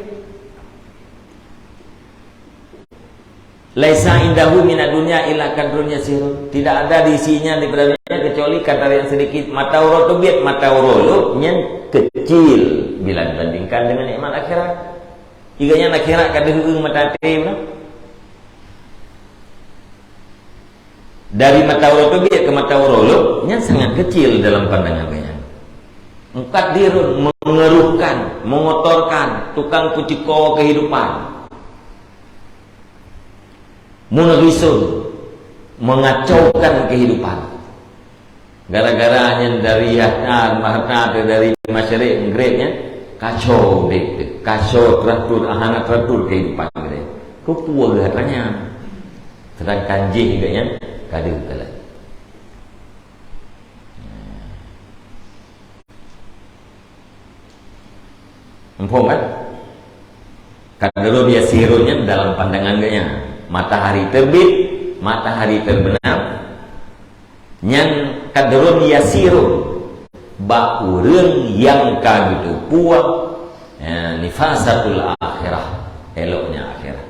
Laisa indahu minad dunya illa qadrun yasirun. Tidak ada di isinya daripada dunia kecuali kadar yang sedikit. Mata uroe teubiet, mata uroe lhok, nyan kecil bila dibandingkan dengan nikmat akhirat. Jika nyan akhirat ka deuh ureuëng mata até pula. Dari mata uroe teubiet ke mata uroe lhok, nyan sangat kecil dalam pandangan geuhnyan. Muqaddirun, mengeruhkan, mengotorkan, tukang peuceuko kehidupan. Munghisun, mengacaukan kehidupan. Gara-gara nyan dari harta, harta teuh dari masyarakat Inggris nyan, kacau udép teuh, kacau teratur, hana teratur kehidupan geuh. Keupeue geuh atra nyan? Sedangkan jih geuh nyan ka deuh galak. Muphom kan? Qadrun yasirun nyan dalam pandangan geuhnyan. Matahari terbit, matahari terbenam, nyan qadrun yasirun bak ureuëng nyang ka geuteupeue, eh, nifasatul akhirah, eloknya akhirat.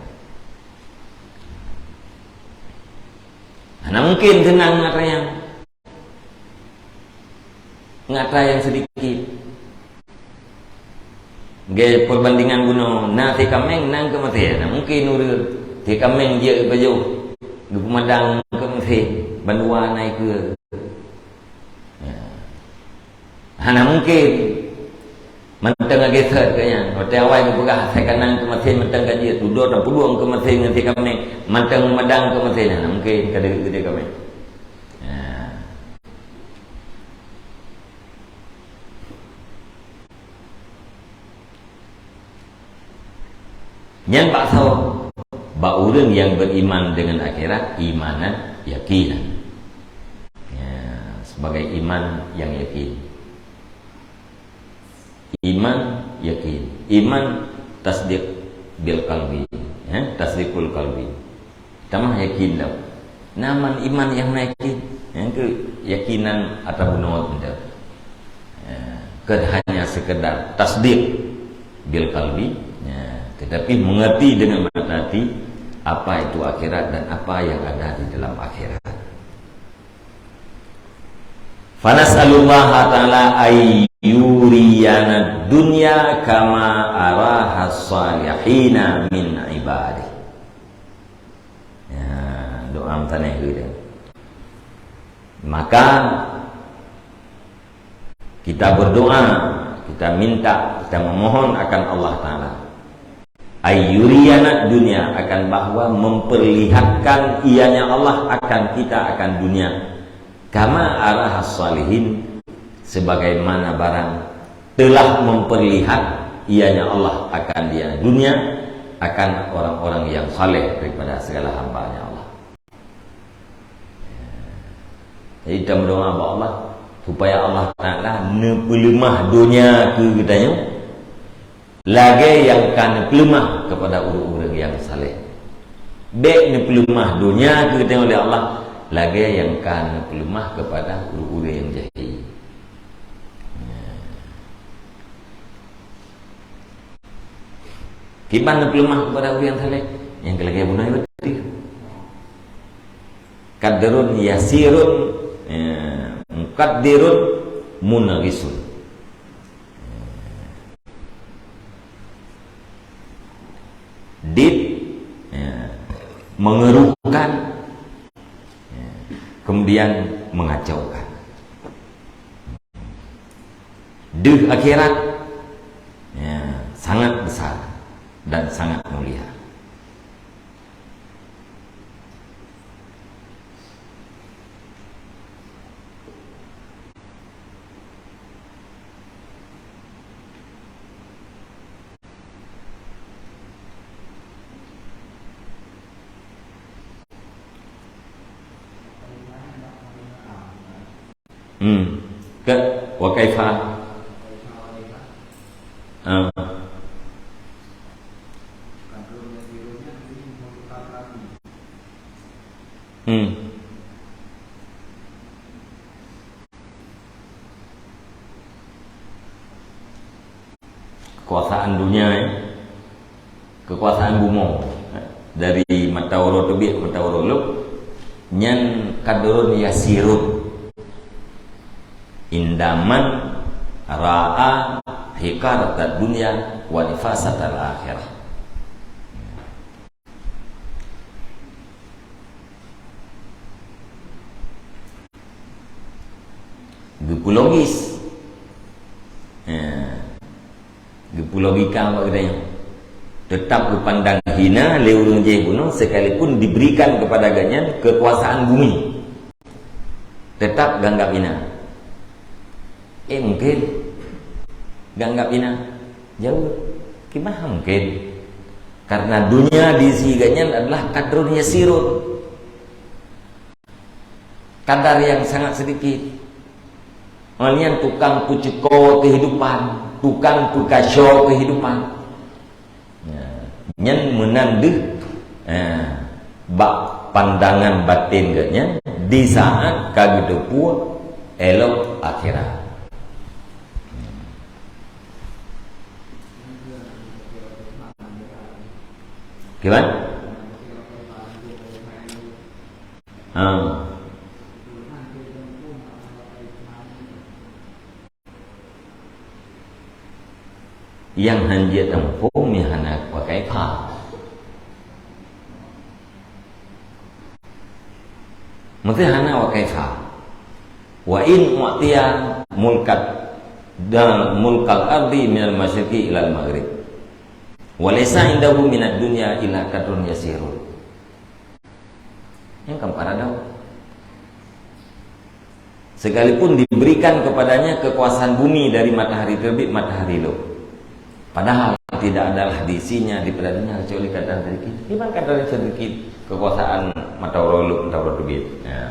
Hana mungkin seunang ngon atra nyang, ngon atra nyang sedikit. Lagèe perbandingan bunoe, na sie kaméng nang keu maté, hana mungkin ureuëng sie kaméng jeuet pajoh geupeumadang keu maté, bandua na ikeue. Ya. Hana mungkin. Mantong lagèe sot keu nyan. Watèe awai geupeugah asai kanang keu masin mantong ka jeuet, dudoe tapeudueng keu masin ngon sie kaméng, mantong madang keu masin, hana mungkin ka deuh geude kaméng. Ya. Nyan bak soe? Bak ureuëng nyang beriman dengan akhirat, imanan yakinan. Ya, sebagai iman yang yakin. Iman yakin. Iman tasdiq bil qalbi, ya, tasdiqul qalbi. Tamah yakin dah. Naman iman nyang na yakin, nyang keu yakinan atra bunoe teuntèe. Ya, kon hanya sekedar tasdiq bil qalbi, ya, tetapi mengerti dengan mata hati apa itu akhirat dan apa yang ada di dalam akhirat. Fanas'alullaha ta'ala ay yuriyana dunya kama araha salihina min ibadih. Ya, doa meutaneh geude. Maka kita berdoa, kita minta, kita memohon akan Allah Ta'ala. Ay yuriyana dunya, akan bahwa memperlihatkan ianya Allah akan kita akan dunia. Kama araha salihin, sebagaimana barang telah memperlihat ianya Allah akan dia dunia, akan orang-orang yang saleh daripada segala hamba-Nya Allah. Jadi, kita berdoa bak Allah supaya Allah Ta'ala neupeuleumah dunia keu geutanyoe lagée nyang ka neupeuleumah kepada ureuëng-ureuëng nyang saleh. Bék neupeuleumah dunia keu geutanyoe lé Allah lagée nyang ka neupeuleumah kepada ureuëng-ureuëng nyang jahil. Kiban neupeuleumah kepada ureuëng nyang saleh, nyang keu lagée bunoe beutôi. Qadrun yasirun, ya, muqaddirun munaghisun. Dit, ya, mengeruhkan, ya, kemudian mengacaukan. Deuh akhirat, ya, sangat besar dan sangat mulia. Hmm. Ke, wa kaifa? Ah. Hmm. Kekuasaan dunia, ya. Kekuasaan bumoe, ya. Dari mata uroe teubiet, mata uroe lhok, nyan qadrun yasirun. Indaman ra'a hiqaratad dunya wa nifasatal akhirah. Geupeu logis. Ya. Geupeu logika bak geutanyoe. Tetap geupandang hina lé ureuëng jih bunoe sekalipun diberikan kepada gobnyan kekuasaan bumi. Tetap geuanggap hina. Eh, mungkin. Geuanggap hina. Jaweueb. Kiban mungkin. Karena dunia di sisi gobnyan adalah qadrun yasirun. Kadar yang sangat sedikit. Nyan tukang peuceuko kehidupan, tukang peukaso kehidupan. Ya. Nyan meunan deuh, eh, bak pandangan batin geuh nyan di saat ka geuteupeue elok akhirat. Kiban? Ha. Nyang hanjeuet tamuphom nyan hana wa kaifa. Meusti hana wa kaifa. Wa in u'tiya mulkat da mulkal ardi minal masyriqi ilal maghrib. Wa laisa indahu minad dunya illa qadrun yasirun. Nyang ka meukaradau. Sekalipun diberikan kepadanya kekuasaan bumi dari matahari terbit, matahari lhok. Padahal tidak adalah di isinya daripada dunia kecuali kadar sedikit. Kiban kadar sedikit kekuasaan mata uroe lhok, mata uroe terbit. Ya.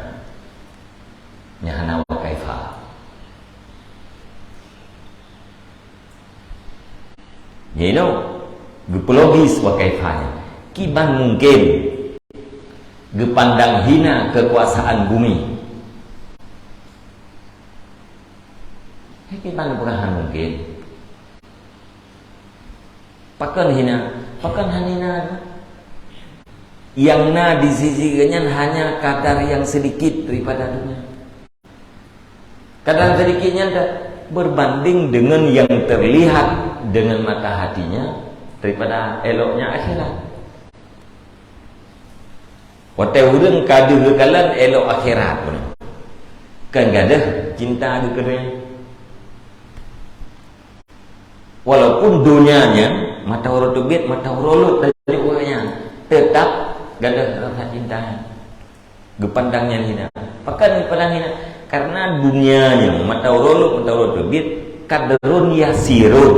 Nyan hana wa kaifa. Nyan inoe, geupeu logis wa kaifa nyan. Kiban mungkin geupandang hina kekuasaan bumi. Kiban peue hana mungkin. Pakon hina? Pakon hana hina? Nyang na di sisi geuh nyan hanya kadar yang sedikit daripada dunia. Kadang sedikit nyan dah berbanding dengan yang terlihat dengan mata hatinya daripada eloknya akhirat. Watée ureuëng ka deuh geukalon elok akhirat pun, kan gadôh cinta geukeureueng. Walaupun donya nyan mata uroe teubiet, mata uroe lheueh tanyoe ureuëng nyan, teutap gadôh rasa cinta nyan. Geupandang nyan hina. Pakon geupandang hina? Karena dunia nyoe mata uroe lheueh, mata uroe teubiet, kadrun yasirun,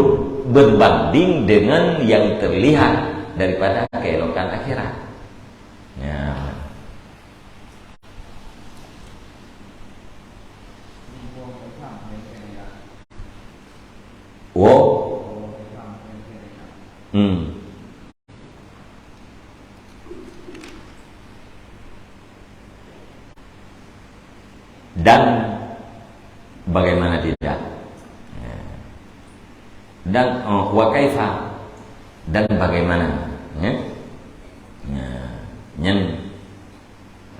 berbanding dengan yang terlihat daripada keelokan akhirat. Ya. Wo. Hmm. Dan bagaimana tidak? Ya. Dan, oh, wa kaifa? Dan bagaimana? Ya. Ya. Nyan,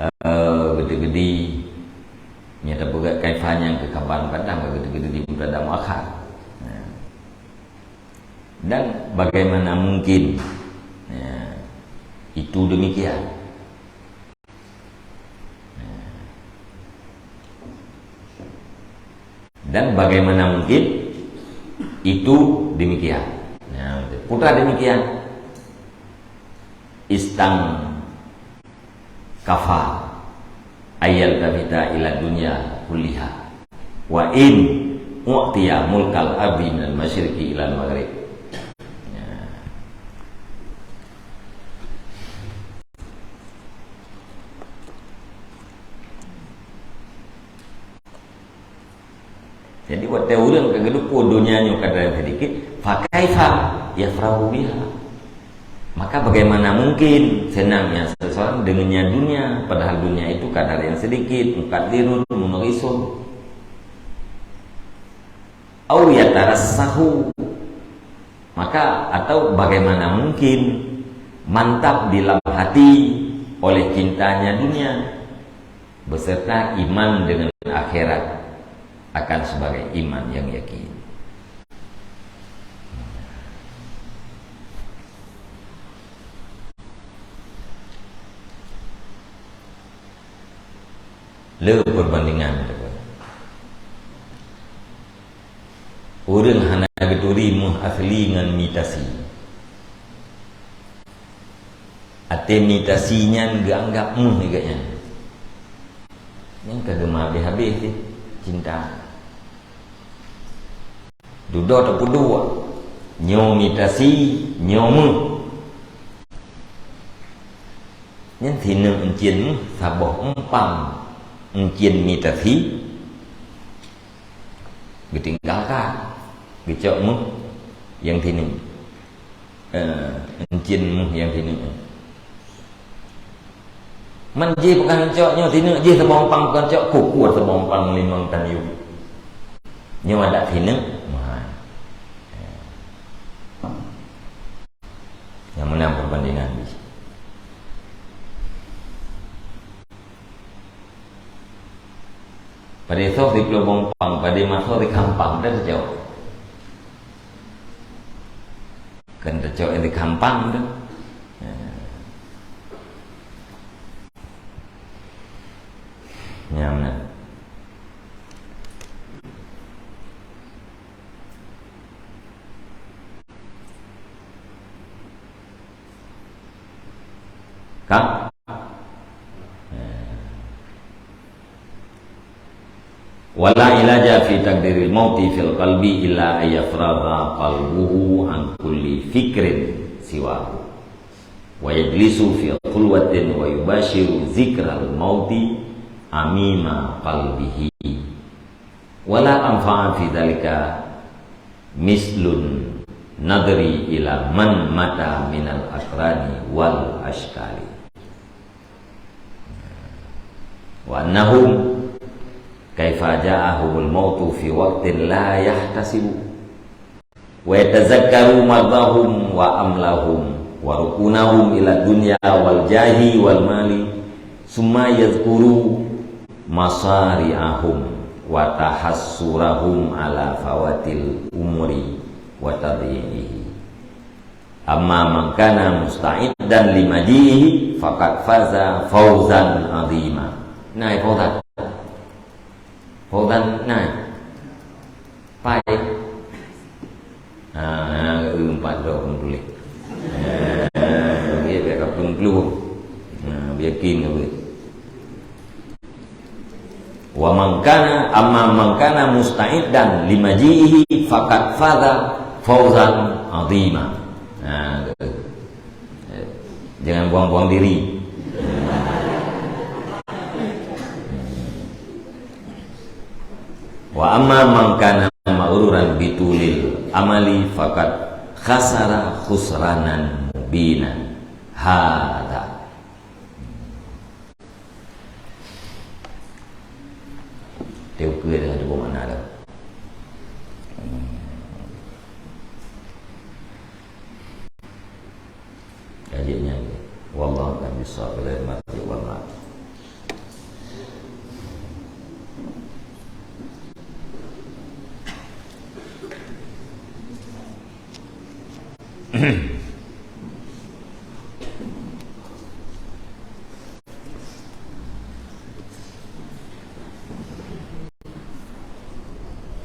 eh, geuti-geuti, nyan tapeugah kaifa nyan keu khabar muqaddam, geuti-geuti di mubtada muakhar. Ya. Dan bagaimana mungkin, ya, itu demikian? Dan bagaimana mungkin itu demikian? Nah, putra demikian. Istang kafa ayal tafita ila dunya kulliha. Wa in u'tiya mulkal ardi minal masyriqi ilal maghrib. Ya. Jadi, watée ureuëng ka geulupo donya nyoe kadang sedikit, fa kaifa yafrahu biha? Maka bagaimana mungkin senang ya seseorang dengannya dunia, padahal dunia itu kadar yang sedikit, mukaddirun, munaghisun. Au yatarassahu. Maka, atau bagaimana mungkin mantap di lam hati oleh cintanya dunia, beserta iman dengan akhirat akan sebagai iman yang yakin. Le perbandingan, ureuëng hana geuturi méuh asli ngon imitasi. Até imitasi nyan geuanggap méuh lé gobnyan. Nyan ka geumeuhabéh-habéh cit cinta. Dudoe tapeuduek, nyoe imitasi, nyoe méuh. Nyan sineuk euncien méuh, saboh umpang euncien imitasi, geutinggalkan, geucok méuh nyang sineuk. Eh, euncien méuh nyang sineuk. Man jih peugah cok nyoe sineuk, jih saboh umpang peugah cok, kukuat saboh umpang limong tanyoe. Nyoe adak sineuk, meuhan. Nyang meunan perbandingan jih. Padé soh siplôh boh umpang, padé masoh sikampang, dah teucok. Kan teucok nyang sikampang tu. Nyang meunan. Ka? Wala ilaja fi takdiril mauti fil qalbi illa ayyafraga qalbuhu an kulli fikrin siwahu. Wa yajlisu fi khulwatin wa yubashiru zikral mauti amima qalbihi. Wala anfa'a fi dzalika mislun nadri ila man mata minal aqrani wal ashkali. Wa annahum kaifa ja'ahumul mautu fi waqtin la yahtasibu. Wa yatazakkaru mardahum wa amalahum wa rukunahum ila dunya wal jahi wal mali, summa yadhkuru masari'ahum wa tahassurahum ala fawatil umuri wa tadyi'ihi. Amma man kana musta'iddan limaji'ihi faqad faza fawzan 'azima. Nah, fauzan. Fauzan, nah. Pai. Ha, ha, empat droe pun tuléh. Ha, ha, biar ka peueng keuluh. Ha, biar yakin ka. Wa man kana, amma man kana musta'iddan limaji'ihi faqad faza fawzan 'azima. Ha, tu. Jangan buang-buang diri. Wa amma man kana maghruran bitulil amali faqad khasara khusranan mubinan. Hadza. Teukeue deungon teupeu makna tu. Lanjut nyan. Wallahu a'lam bissawab. Wallahu a'lam.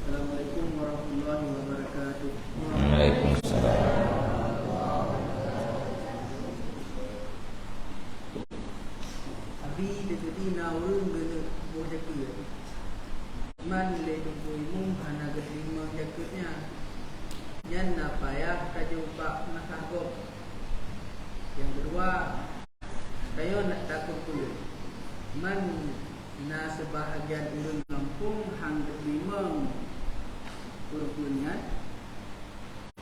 Assalamualaikum warahmatullahi wabarakatuh. Waalaikumsalam. Abi, teukeudi na ureuëng geuneuk boh jakeuet, man lé Teungku Imum hana geuteurimong jakeuet nyan. Nyan na payah tajok bak peunasah gob. Nyang keudua, tanyoe na takot peue? Man na seubahagian ureuëng gampông han geuteurimong peureugueng nyan,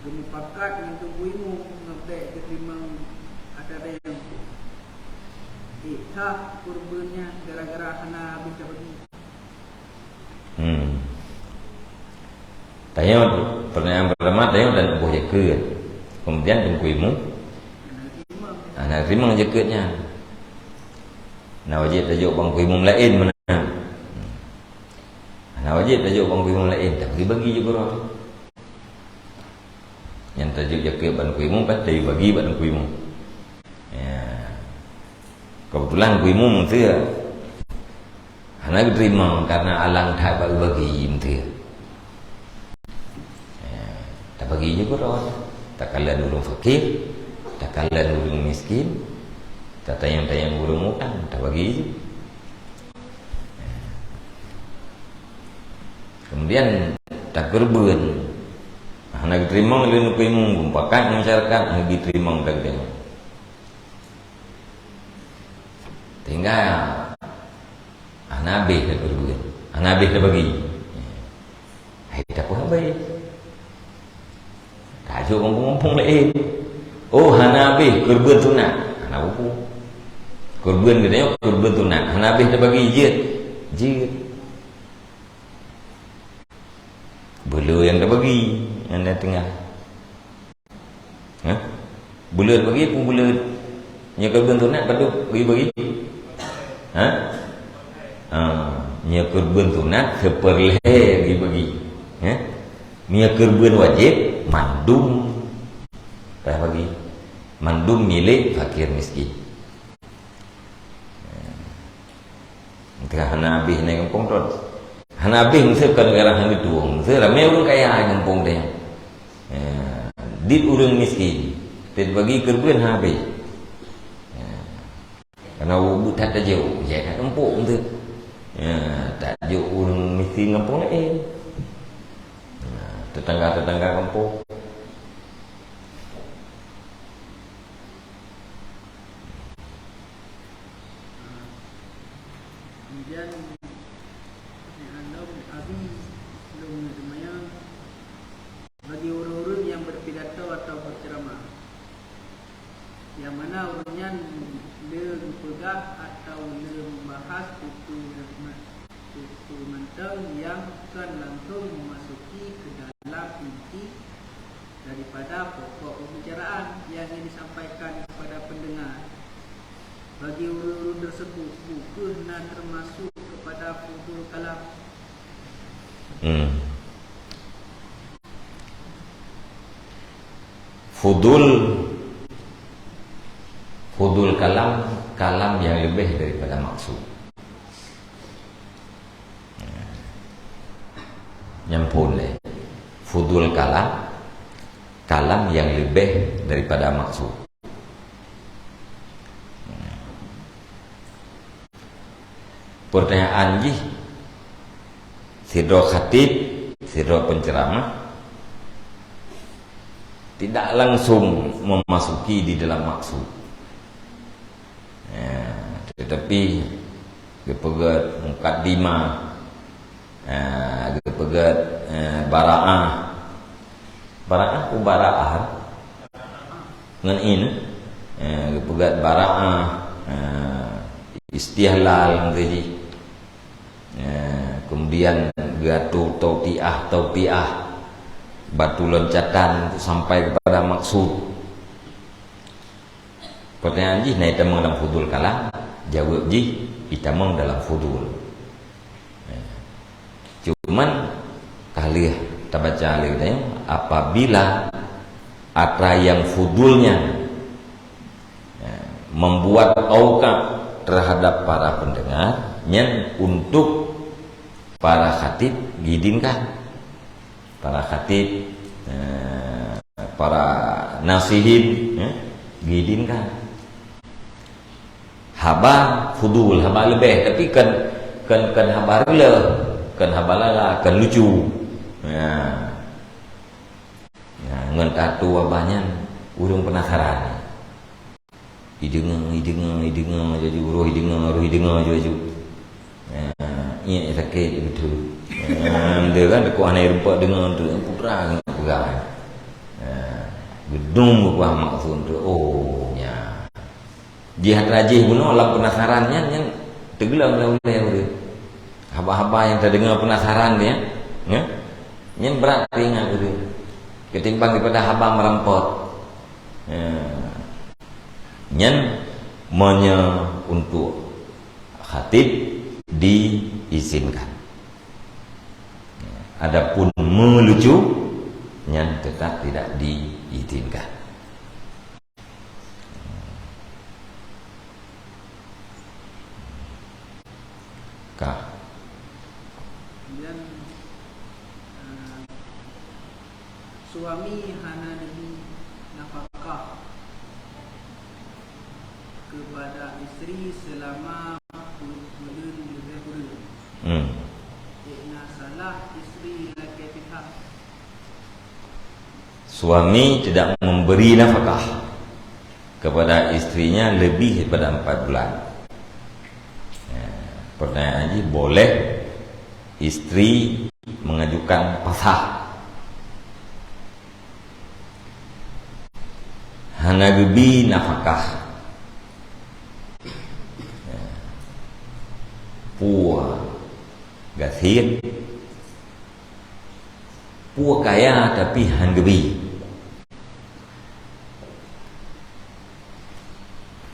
geumupakat ngon Teungku Imum ngon bék geuteurimong atra dayang. Ék that peureugueng nyan gara-gara hana habéh tabagi. Hmm. Tanyoe, pertanyaan pertama, tanyoe dan boh jakeuet. Kemudian Teungku Imum, hana teurimong jakeuet nyan. Na wajéb tajok bak Teungku Imum laén meunan. Hana wajéb tajok bak Teungku Imum laén, tabagi-bagi ju keudroe. Nyang tajok jakeuet bak Teungku Imum, kan tabagi bak Teungku Imum. Ya. Keubeutulan Teungku Imum tu ya. Hana geuteurimong karena alang that bak geubagi meuteue. Ya, tabagi ju keudroe. Takalon ureuëng fakir, takalon ureuëng miskin, tatanyong-tanyong ureuëng utang, tabagi ju. Ya. Kemudian takeureubeuen. Hana geuteurimong lé Teungku Imum, geumupakat ngon masyarakat, hana geuteurimong, takeureubeuen. Sehingga hana habéh takeureubeuen, hana habéh tabagi. Hai, tapeuhabéh. Tajok gampông-gampông laén. Oh, hana habéh keureubeuen sunat. Hana peue-peue. Keureubeuen geutanyoe keureubeuen sunat. Hana habéh tabagi, jeuet. Jeuet. Beu le nyang tabagi, nyang na teungoh. Hah? Buleut bagi, peue buleut? Nyoe keureubeuen sunat padub bagi-bagi? Hah? Ah, nyoe keureubeuen sunat seupeurlhée bagi-bagi. Hah? Nyoe keureubeuen wajéb mandum payah bagi. Mandum milék fakir miskin. Teuka hana habéh nyan gampông tu. Hana habéh meusé bukan gara hana geutueng. Meusé ramé ureuëng kaya gampông tu. Ya. Dit ureuëng miskin. Tet bagi keureubeuen hana habéh. Ya. Karena ureuëng buet that tajok, jai that empuk meusé. Ya, tajok ureuëng miskin gampông laén. Ya, tetangga-tetangga gampông. Kemudian, pertanyaan lom, Abi, lôn seumayang, bagi ureuëng-ureuëng nyang berpidato atau berceramah, nyang mana ureuëng nyan le geupeugah atau le membahas peue-peue mantong nyang kon langsong memasuki ke dalam inti daripada pokok pembicaraan yang ingin disampaikan kepada pendengar. Bagi ureuëng-ureuëng tersebut, bukeuh na termasuk kepada fudul kalam. Hmm. Fudul, fudul kalam, kalam yang lebih daripada maksud. Nyan phon lé. Fudul kalam, kalam yang lebih daripada maksud. Pertanyaan jih, sidroe khatib, sidroe penceramah tidak langsung memasuki di dalam maksud. Ya, tetapi geupeugét mukaddimah, ya, geupeugét, ya, bara'ah. Bara'ah ku bara'ah ngon in, ya, geupeugét bara'ah, ya, istihlal ngon teuji. Ya, kemudian geuatô tautiah, tautiah, batu loncatan untuk sampai kepada maksud. Pertanyaan jih na itamong lam fudul kalam, jaweueb jih itamong dalam fudul. Ya. Cuman ka lheueh tabaca lé geutanyoe, apabila atra yang fudul nyan, ya, membuat auka terhadap para pendengar, nyan untuk para khatib diizinkan. Para khatib, eh, para nasihin, eh, diizinkan. Haba fudul, haba leubeh, tapi kan, kan, kan haba reuloh, kan haba lala, kan lucu. Ya. Ya, ngon tato abah nyan ureuëng penasaran. Ideungoe, ideungoe, ideungoe, jaju roh ideungoe, roh ideungoe, jaju. Ya, iék sakét beutôi. Ya, dia kan deuk hana rumpok deungoe tu, putra peugah. Ya, geudong buah maksud tu. Oh, ya. Jih atra jih bunoe lam penasaran nyan, nyan teugleng lé ulée ureuëng. Haba-haba nyang tadeungoe penasaran dia, ya. Nyan brat teuingat ureuëng ketimbang daripada haba meurampok. Ya. Nyan meunyoe untuk khatib diizinkan. Adapun meulucu, nyan tetap tidak diizinkan. Ka. Kemudian, eh, suami hana dibri nafkah kepada isteri selama bu-, buleuen leubeh kureueng. Hmm. Jeuet na salah isteri lakée pihak. Suami tidak memberi nafkah kepada istrinya lebih daripada empat bulan. Ya, pertanyaan jih, boleh istri mengajukan fasakh? Hana geubi nafkah. Ya. Peue gasien, peue kaya tapi han geubi.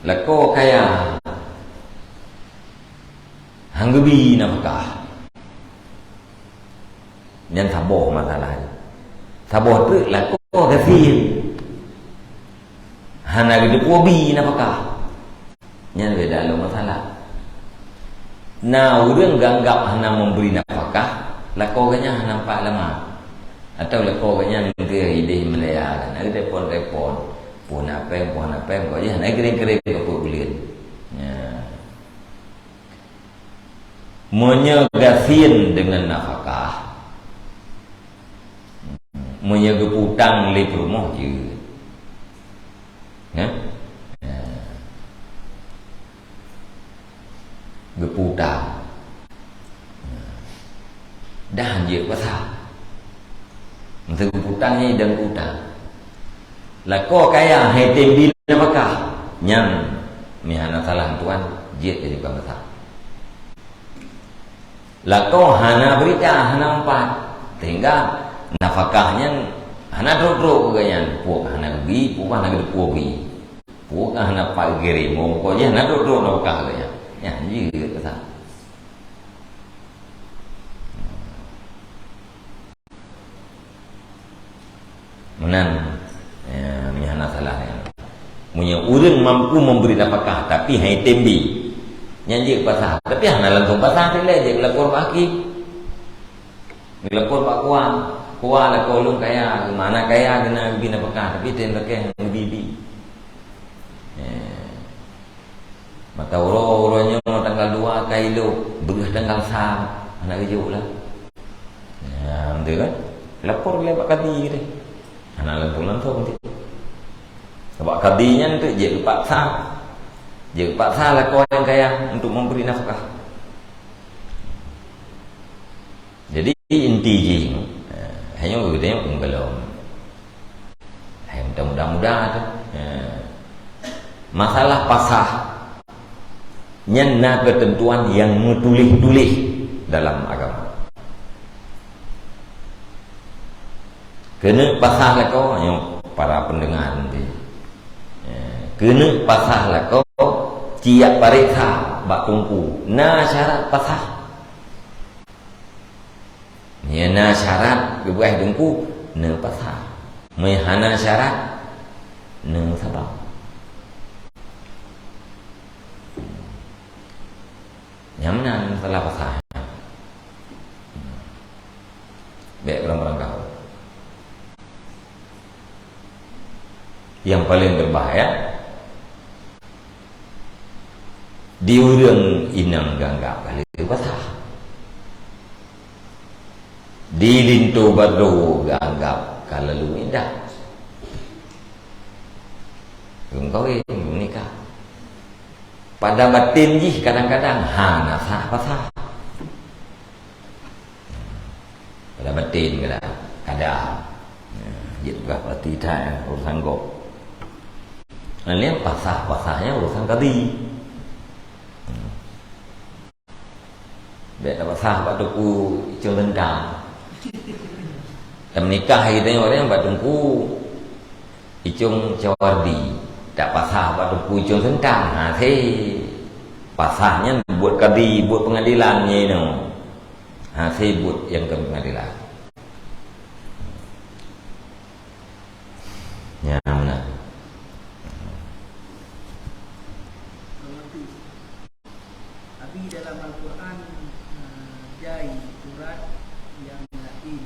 Lakoe kaya han geubi nafkah. Nyan saboh masalah nyan. Saboh treuk lakoe gasien. Hana geuteupeue bi nafkah. Nyan beda lom masalah. Na ureuëng geuanggap hana memberi nafkah, lakoe geuh nyan hana pat lama. Atau lakoe geuh nyan geudeh meulaya, hana geutelepon-telepon. Peue na péng, peue hana péng, kok jih hana kering-kering keu peuet buleuen. Ya. Meunyoe gasien deungon nafkah, meunyoe geupeu utang lé peurumoh jeuet. Ya? Ya. Geupeu utang. Dah jeuet pasah. Meuteugeupeue utang nyan idang utang. Lakoe kaya hai tem bi nafkah. Nyan meuhana salah tuan, jeuet jadi tukang besar. Lakoe hana beurita, hana meupat. Sehingga nafkah nyan hana trok-trok keu gobnyan. Peue hana geubi, peue hana geuteupeue bi. Peue hana pat geureumo, pokok jih hana trok-trok nafkah keu gobnyan. Nyan jeuet pasah. Meunyoe ureuëng mampu memberi nafkah, tapi hai tem bi, nyan jeuet pasah. Tapi hana langsung pasah, dilèe jeuet lapor bak hakim. Lapor bak KUA. KUA lakoe lôn kaya, mana kaya keuneuk bi nafkah, tapi tem lakèe hana bi-bi. Eh. Mata uroe, uroe nyoe tanggal dua ka ilok, beureuh tanggal sa, hana geujok lah. Ya, beutôi kan? Lapor lé bak kadi teuh. Hana langsung-langsung teuh. Bak kadi nyan teuh jeuet geupaksa. Jeuet geupaksa lakoe nyang kaya untuk memberi nafkah. Jadi, inti jih, eh, hanya geutanyoe pun belum. Hai, mudah-mudahan tu. Eh, masalah pasah, nyan na keuteuntuan nyang meutuléh-tuléh dalam agama. Keuneuk pasah lakoe, nyoe para pendengar nanti. Eh, keuneuk pasah lakoe, ciyak pareksa bak teungku. Na syarat pasah. Meunyoe na syarat geupeugah teungku, neupasah. Meunyoe hana syarat, neusaba. Nyang meunan masalah pasah. Bèk barang-barang gaul. Yang paling berbahaya, di ureuëng inong geuanggab ka lheueh pasah. Di linto barô geuanggab ka lalu indah. Lôn kawén, lôn nikah. Pada baten jih kadang-kadang hana sah pasah. Pada baten kadang, kadang. Ya, jeuet peugah parti that, ya, urusan gob. Nah, ni pasah-pasahnya urusan kadi. Bèk tapasah bak teungku Icong Sentang. Tameunikah geutanyoe nyan bak teungku Icong Cawardi. Tapasah bak teungku Icong Sentang. Ha, sé. Pasah nyan buet kadi, buet pengadilan nyan inoe. Ha, sé buet nyang keu pengadilan. Nyan meunan. Abi dalam Al-Quran, eh, jai surat nyang laén.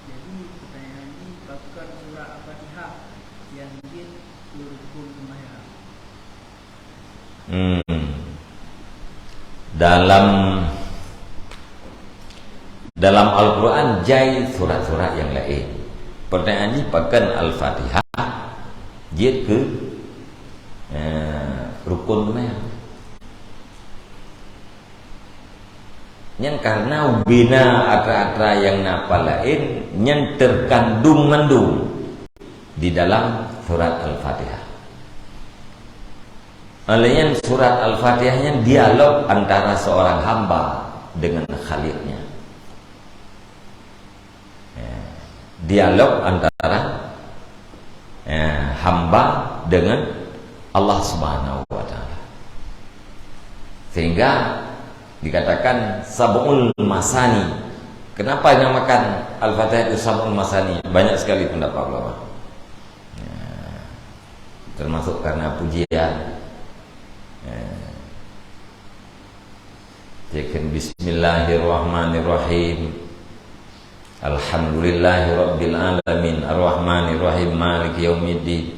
Jadi, pertanyaan jih, pakon surat Al-Fatihah nyang jeuet keu rukun seumayang? Hmm. Dalam, dalam Al-Quran jai surat-surat nyang laén. Pertanyaan jih, pakon Al-Fatihah jeuet keu, eh, rukun seumayang? Nyan karena ubena atra-atra nyang na pat laén nyan terkandung mandum di dalam surat Al-Fatihah. Oleh nyan, surat Al-Fatihah nyan dialog antara seorang hamba dengan Khaliqnya. Ya, dialog antara, ya, hamba dengan Allah Subhanahu wa Ta'ala. Sehingga dikatakan sab'ul masani. Kenapa dinamakan Al-Fatihah itu sab'ul masani? Banyak sekali pendapat ulama. Ya, termasuk karena pujian. Ya. Bismillahirrahmanirrahim. Alhamdulillahirabbil alamin, arrahmanirrahim, maliki yaumiddin.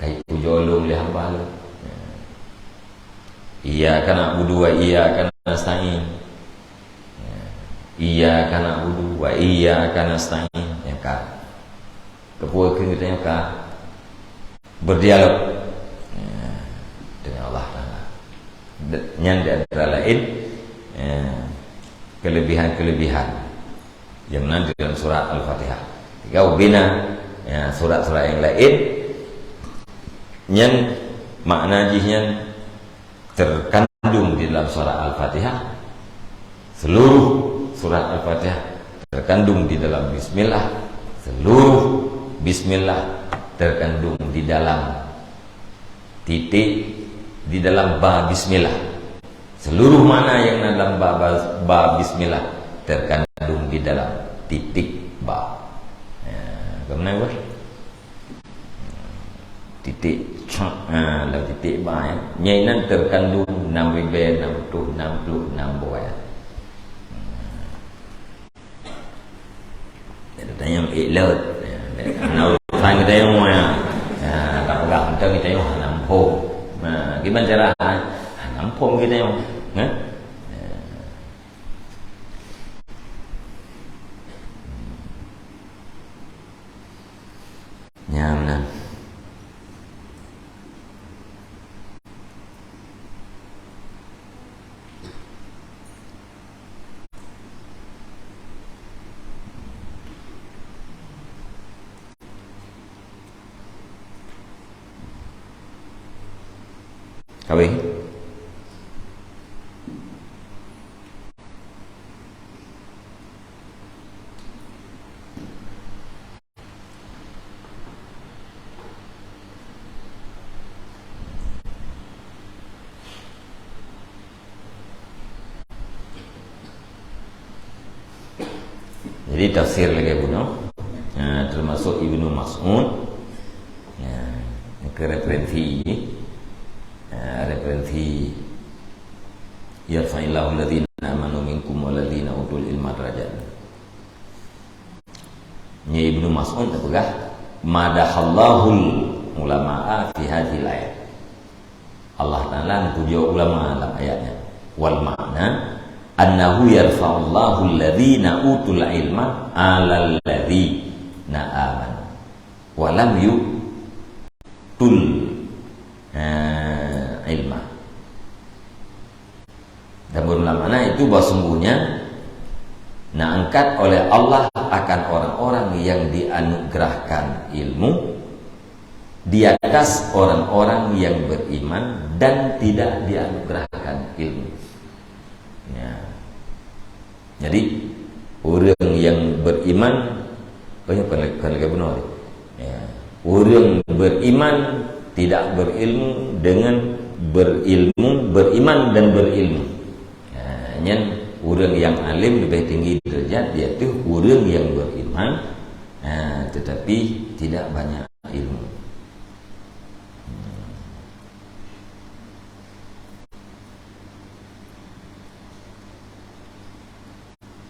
Ka ipujoe lôn lé hamba lôn. Iyyaka na'budu wa iyyaka nasta'in. Iyyaka na'budu wa iyyaka nasta'in. Ya kan? Keupeue keuneuk tanyoe ka berdialog, ya, dengan Allah Taala. De-, nyan di antara laén, ya, kelebihan-kelebihan nyang na di dalam surat Al-Fatihah. Jika ubena, ya, surat-surat nyang laén, nyan makna jih nyan terkandung di dalam surat Al-Fatihah. Seluruh surat Al-Fatihah terkandung di dalam bismillah. Seluruh bismillah terkandung di dalam titik, di dalam ba bismillah. Seluruh makna nyang na dalam ba, ba, ba bismillah terkandung di dalam titik ba. Ya, keumeunang bah? titik, ha, lam titik ba, ya. Nyan inan terkandung enam ribèe enam ratus enam puluh enam buah, ya. Jadi tanyong ék lôt. Ya, hana urusan geutanyoe, ya. Ya, tapeugah mantong geutanyoe hana muphom. Nah, kiban cara hana muphom geutanyoe, ha? Ya. Nyan meunan. Ka habéh? Jadi tafsir lagèe bunoe, eh, termasuk Ibnu Mas'ud, ya, ke referensi, eh, referensi, "Yarfa'illahu alladhina amanu minkum walladhina utul ilma darajat." Nyan Ibnu Mas'ud geupeugah, "Madahallahul ulama'a fi hadhil ayat." Allah Ta'ala neupujoe ulama lam ayat nyan. Wal ma'na, "Annahu yarfa'ullahu alladhina utul ilma 'alal ladhina amanu wa lam yu'tul, eh, ilma." Dan bermakna itu bahwa sungguhnya na angkat oleh Allah akan orang-orang yang dianugerahkan ilmu di atas orang-orang yang beriman dan tidak dianugerahkan ilmu. Ya. Jadi, ureuëng nyang beriman, oh ya, bukan, bukan lagèe bunoe. Ya. Ureuëng beriman tidak berilmu dengan berilmu, beriman dan berilmu. Ya, nyan ureuëng nyang alim leubeh tinggi derajat, yaitu ureuëng nyang beriman, ya, tetapi tidak banyak ilmu.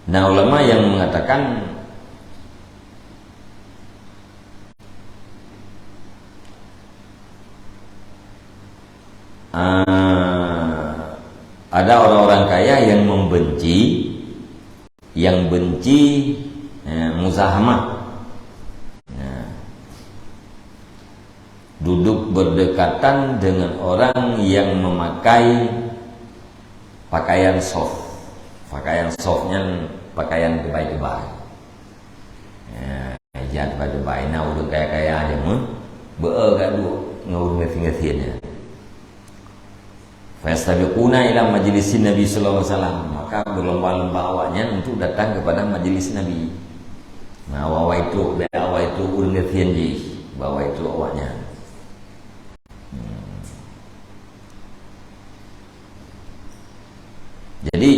Nah, ulama yang mengatakan, ah, ada orang-orang kaya yang membenci, yang benci, eh, muzahamah. Nah, duduk berdekatan dengan orang yang memakai pakaian soft. Pakaian soft nyan pakaian kebai-kebai. Ya, ija kebai-kebai. Na ureuëng kaya-kaya aja mun beu ka duek ngon ureuëng gasien-gasien nyan. Fayastabiquna ila majlisin Nabi sallallahu alaihi wasallam. Maka berlomba-lomba awaknyan untuk datang kepada majlis Nabi. Nah, awai-awai trok, bèk awai trok ureuëng gasien jih, bèk awai trok awaknyan. Hmm. Jadi,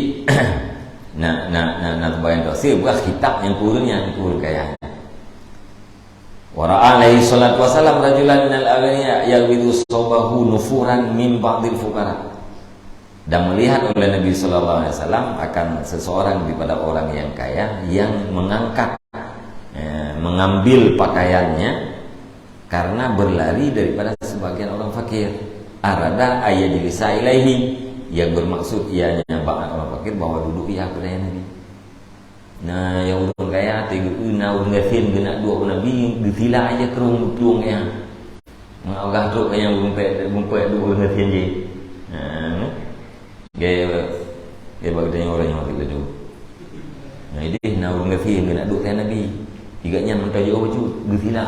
na, na, na, na teubayang tafsir, bukan khitab nyang keu ureuëng nyan, keu ureuëng kaya. Wa ra'a alaihi salatu wasalam rajulan minal aghniya yaghbidu thawbahu nufuran min ba'dil fuqara. Dan melihat oleh Nabi sallallahu alaihi wasallam akan seseorang daripada orang yang kaya yang mengangkat, eh, mengambil pakaiannya karena berlari daripada sebagian orang fakir. Arada ayyajlisa ilaihi, yang bermaksud ianya bak orang fakir bahwa duduk ia kepada Nabi. Nah, nyang ureuëng kaya, teugeue na ureuëng gasien geunak duek u Nabi, geusila aja keu ureuëng plueng nyan. Meuagah trok nyang bumpet, bumpet duek ureuëng gasien jih. Nah, gaya, gaya bak geutanyoe ureuëng nyang tu. Nah, ideh na ureuëng gasien geunak duek keu Nabi. Tiga nyan mantong jiôh bacut, geusila.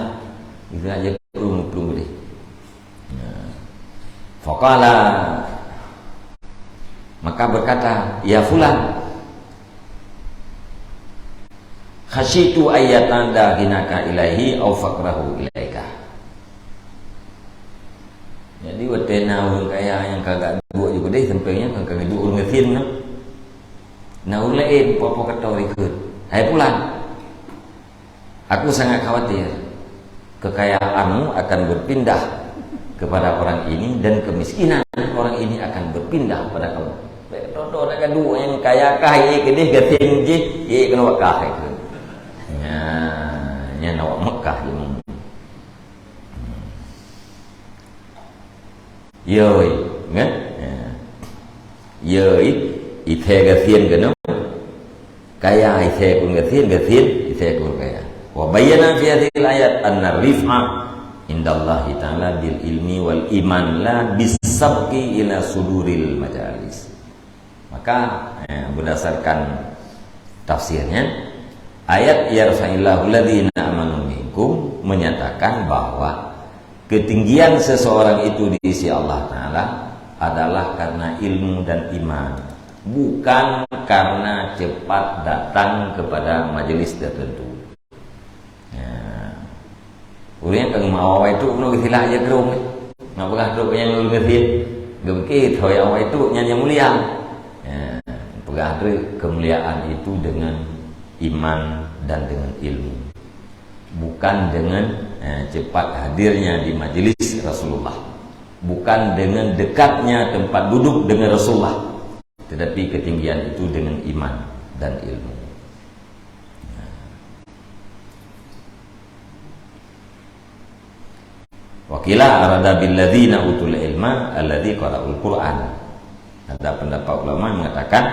Geusila aja keu ureuëng plueng deh. Nah. Faqala, maka berkata, "Ya fulan, khasyitu ayyatanda ghinaka ilaihi au faqrahu ilaika." Jadi, watée na ureuëng kaya nyang ka geuduek ju keudeh, sampoe nyan ka geuduek ureuëng gasien nyan. Na ureuëng laén po-po ka turi kheun, "Hai fulan, aku sangat khawatir kekayaanmu akan berpindah kepada orang ini dan kemiskinan orang ini akan berpindah pada kamu. Bèk toto na gaduek nyang kaya kah, ie keudeh gasien jih, ie keunoe kah itu. Nya, nyan awak Mekah je. Yoi, kan? Ya. Yoi, ithèe gasien keunoe. Kaya ithèe keu gasien, gasien ithèe keu kaya. Wa bayyana fi hadzihil ayat anna rif'a indallahi ta'ala bil ilmi wal iman la bis sabqi ila suduril majalis. Maka, eh, berdasarkan tafsirnya, ayat "Yarfa'illahu alladhina amanu minkum" menyatakan bahwa ketinggian seseorang itu di sisi Allah Ta'ala adalah karena ilmu dan iman, bukan karena cepat datang kepada majelis tertentu. Ya. Ureueng nyang ka geumeuawai trok keunoe geusilak jak keu rhueng. Nggak peugah trok nyang lôn geusit. Geupike tho awai trok nyan nyang mulia. Ya. Peugah trok kemuliaan itu dengan iman dan dengan ilmu. Bukan dengan, eh, cepat hadirnya di majelis Rasulullah. Bukan dengan dekatnya tempat duduk dengan Rasulullah. Tetapi ketinggian itu dengan iman dan ilmu. Wa qila arada bil ladzina utul ilma alladzi qara'ul Qur'an. Ada pendapat ulama yang mengatakan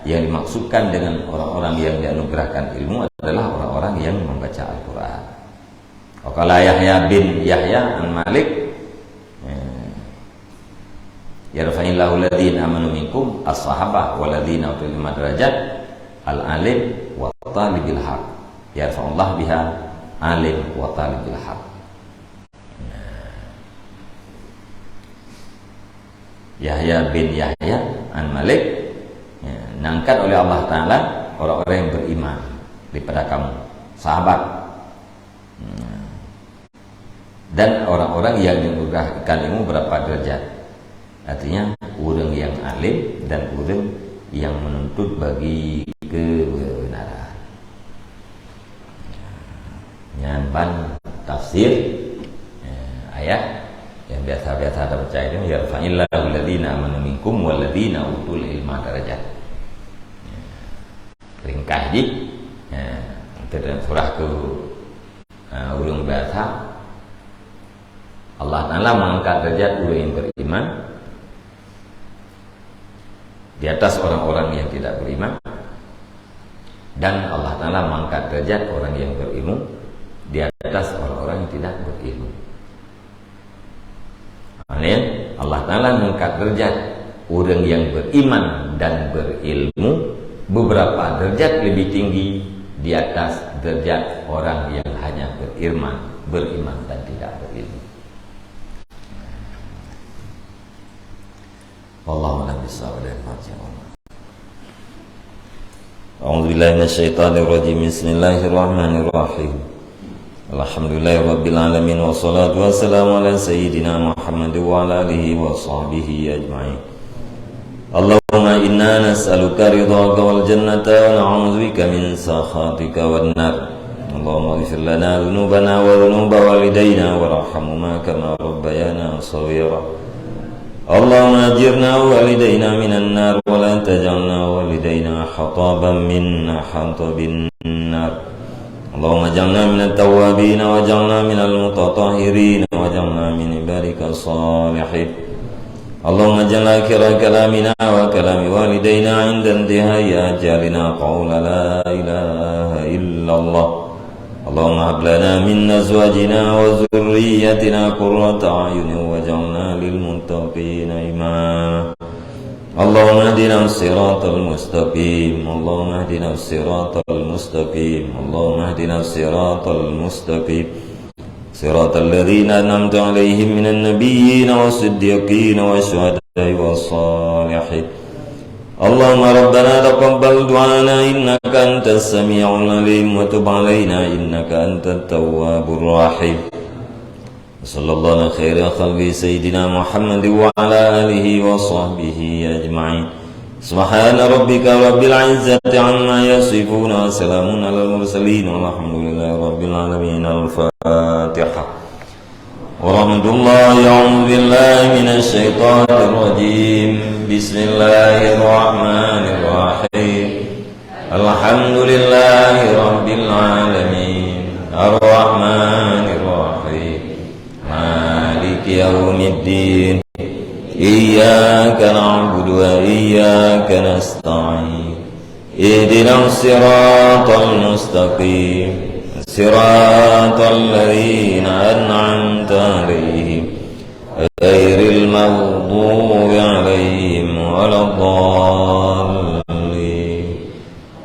yang dimaksudkan dengan orang-orang yang dianugerahkan ilmu adalah orang-orang yang membaca Al-Qur'an. Wa qala Yahya bin Yahya an Malik, eh, "Yarfa'illahu alladhina amanu minkum as-sahabah walladhina utul ilma darajat al-alim wa talibil haq. Yarfa'ullah biha alim wa talibil haq." Yahya bin Yahya an Malik, ya, "Diangkat oleh Allah Ta'ala orang-orang yang beriman daripada kamu, sahabat." Hmm. Dan orang-orang yang dianugerahkan ilmu berapa derajat. Artinya, ureueng nyang alim dan ureueng nyang menuntut bagi kebenaran. Nyan ban tafsir, eh, ayat nyang biasa-biasa tabaca nyoe, "Yarfa'illahu alladhina amanu minkum walladhina utul ilma darajat." Ringkas jih, eh, dalam surah keu Ha, ureueng biasa, Allah Ta'ala mengangkat derajat ureueng yang beriman di atas orang-orang yang tidak beriman, dan Allah Ta'ala mengangkat derajat orang yang berilmu di atas orang-orang yang tidak berilmu. Amin. Allah Ta'ala mengangkat derajat ureueng yang beriman dan berilmu beberapa derajat lebih tinggi di atas derajat orang yang hanya beriman, beriman dan tidak berilmu. Wallahu a'lam bishawab. A'udzubillahi minasyaitonirrajim. Bismillahirrahmanirrahim. Alhamdulillahirabbil alamin, wassalatu wassalamu ala sayyidina Muhammad wa ala alihi wa sahbihi ajma'in. Allahumma inna nas'aluka ridhaka wal jannata wa na'udzubika min sakhatika wan nar. Allahumma ighfir lana dzunubana wa dzunuba walidayna warhamhuma kama rabbayana shaghira. Allahumma ajirna wa walidayna minan nar wa la taj'alna wa walidayna hataban min hatabin nar. Allahumma ij'alna minat tawwabin waj'alna minal mutatahhirin waj'alna min ibadika shalihin. Allahumma ij'al akhira kalamina wa kalami walidayna 'inda intihai ajalina qawla la ilaha illallah. Allahumma hab lana min azwajina wa dzurriyyatina qurrata a'yunin waj'alna lil muttaqina imama. Allahumma ihdina siratal mustaqim. Allahumma ihdina siratal mustaqim. Allahumma ihdina siratal mustaqim. Siratal ladzina an'amta 'alaihim minan nabiyyin was siddiqin was syuhada'i was shalihin. Allahumma rabbana taqabbal du'ana innaka antas sami'ul alim wa tub 'alaina innaka antat tawwabur rahim. Sallallahu ala khairi khalqi sayyidina Muhammad wa ala alihi wa sahbihi ajma'in. Subhana rabbika rabbil izzati amma yasifun wa salamun alal mursalin walhamdulillahi rabbil alamin. Al-Fatihah. ورحمة الله. أعوذ بالله من الشيطان الرجيم. بسم الله الرحمن الرحيم. الحمد لله رب العالمين. الرحمن الرحيم. مالك يوم الدين. إياك نعبد وإياك نستعين. اهدنا الصراط المستقيم. صراط الذين أنعمت عليهم. غير المغضوب عليهم ولا الضالين.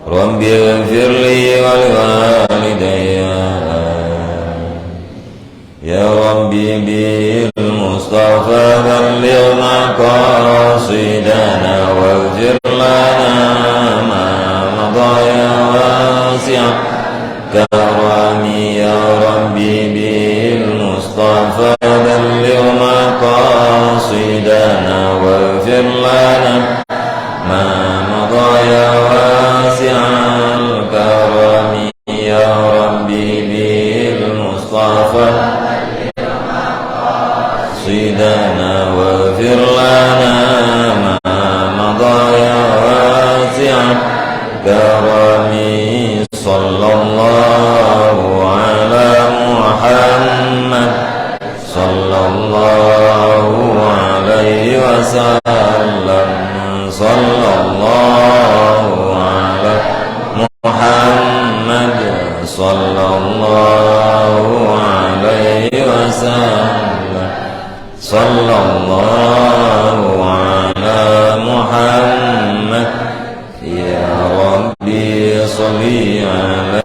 رب اغفر لي ولوالدي. يا رب بالمصطفى بلغ مقاصدنا واغفر لنا ما مضى يا واسع الكرم. يا رب بالمصطفى بلغ مقاصدنا واغفر لنا ما مضى يا واسع الكرم. يا رب بالمصطفى مقاصدنا واغفر لنا ما مضى يا واسع الكرم. صلى الله على محمد. صلى الله عليه وسلم. صلى الله على محمد. صلى الله عليه وسلم. صلى الله على محمد. يا ربي صل على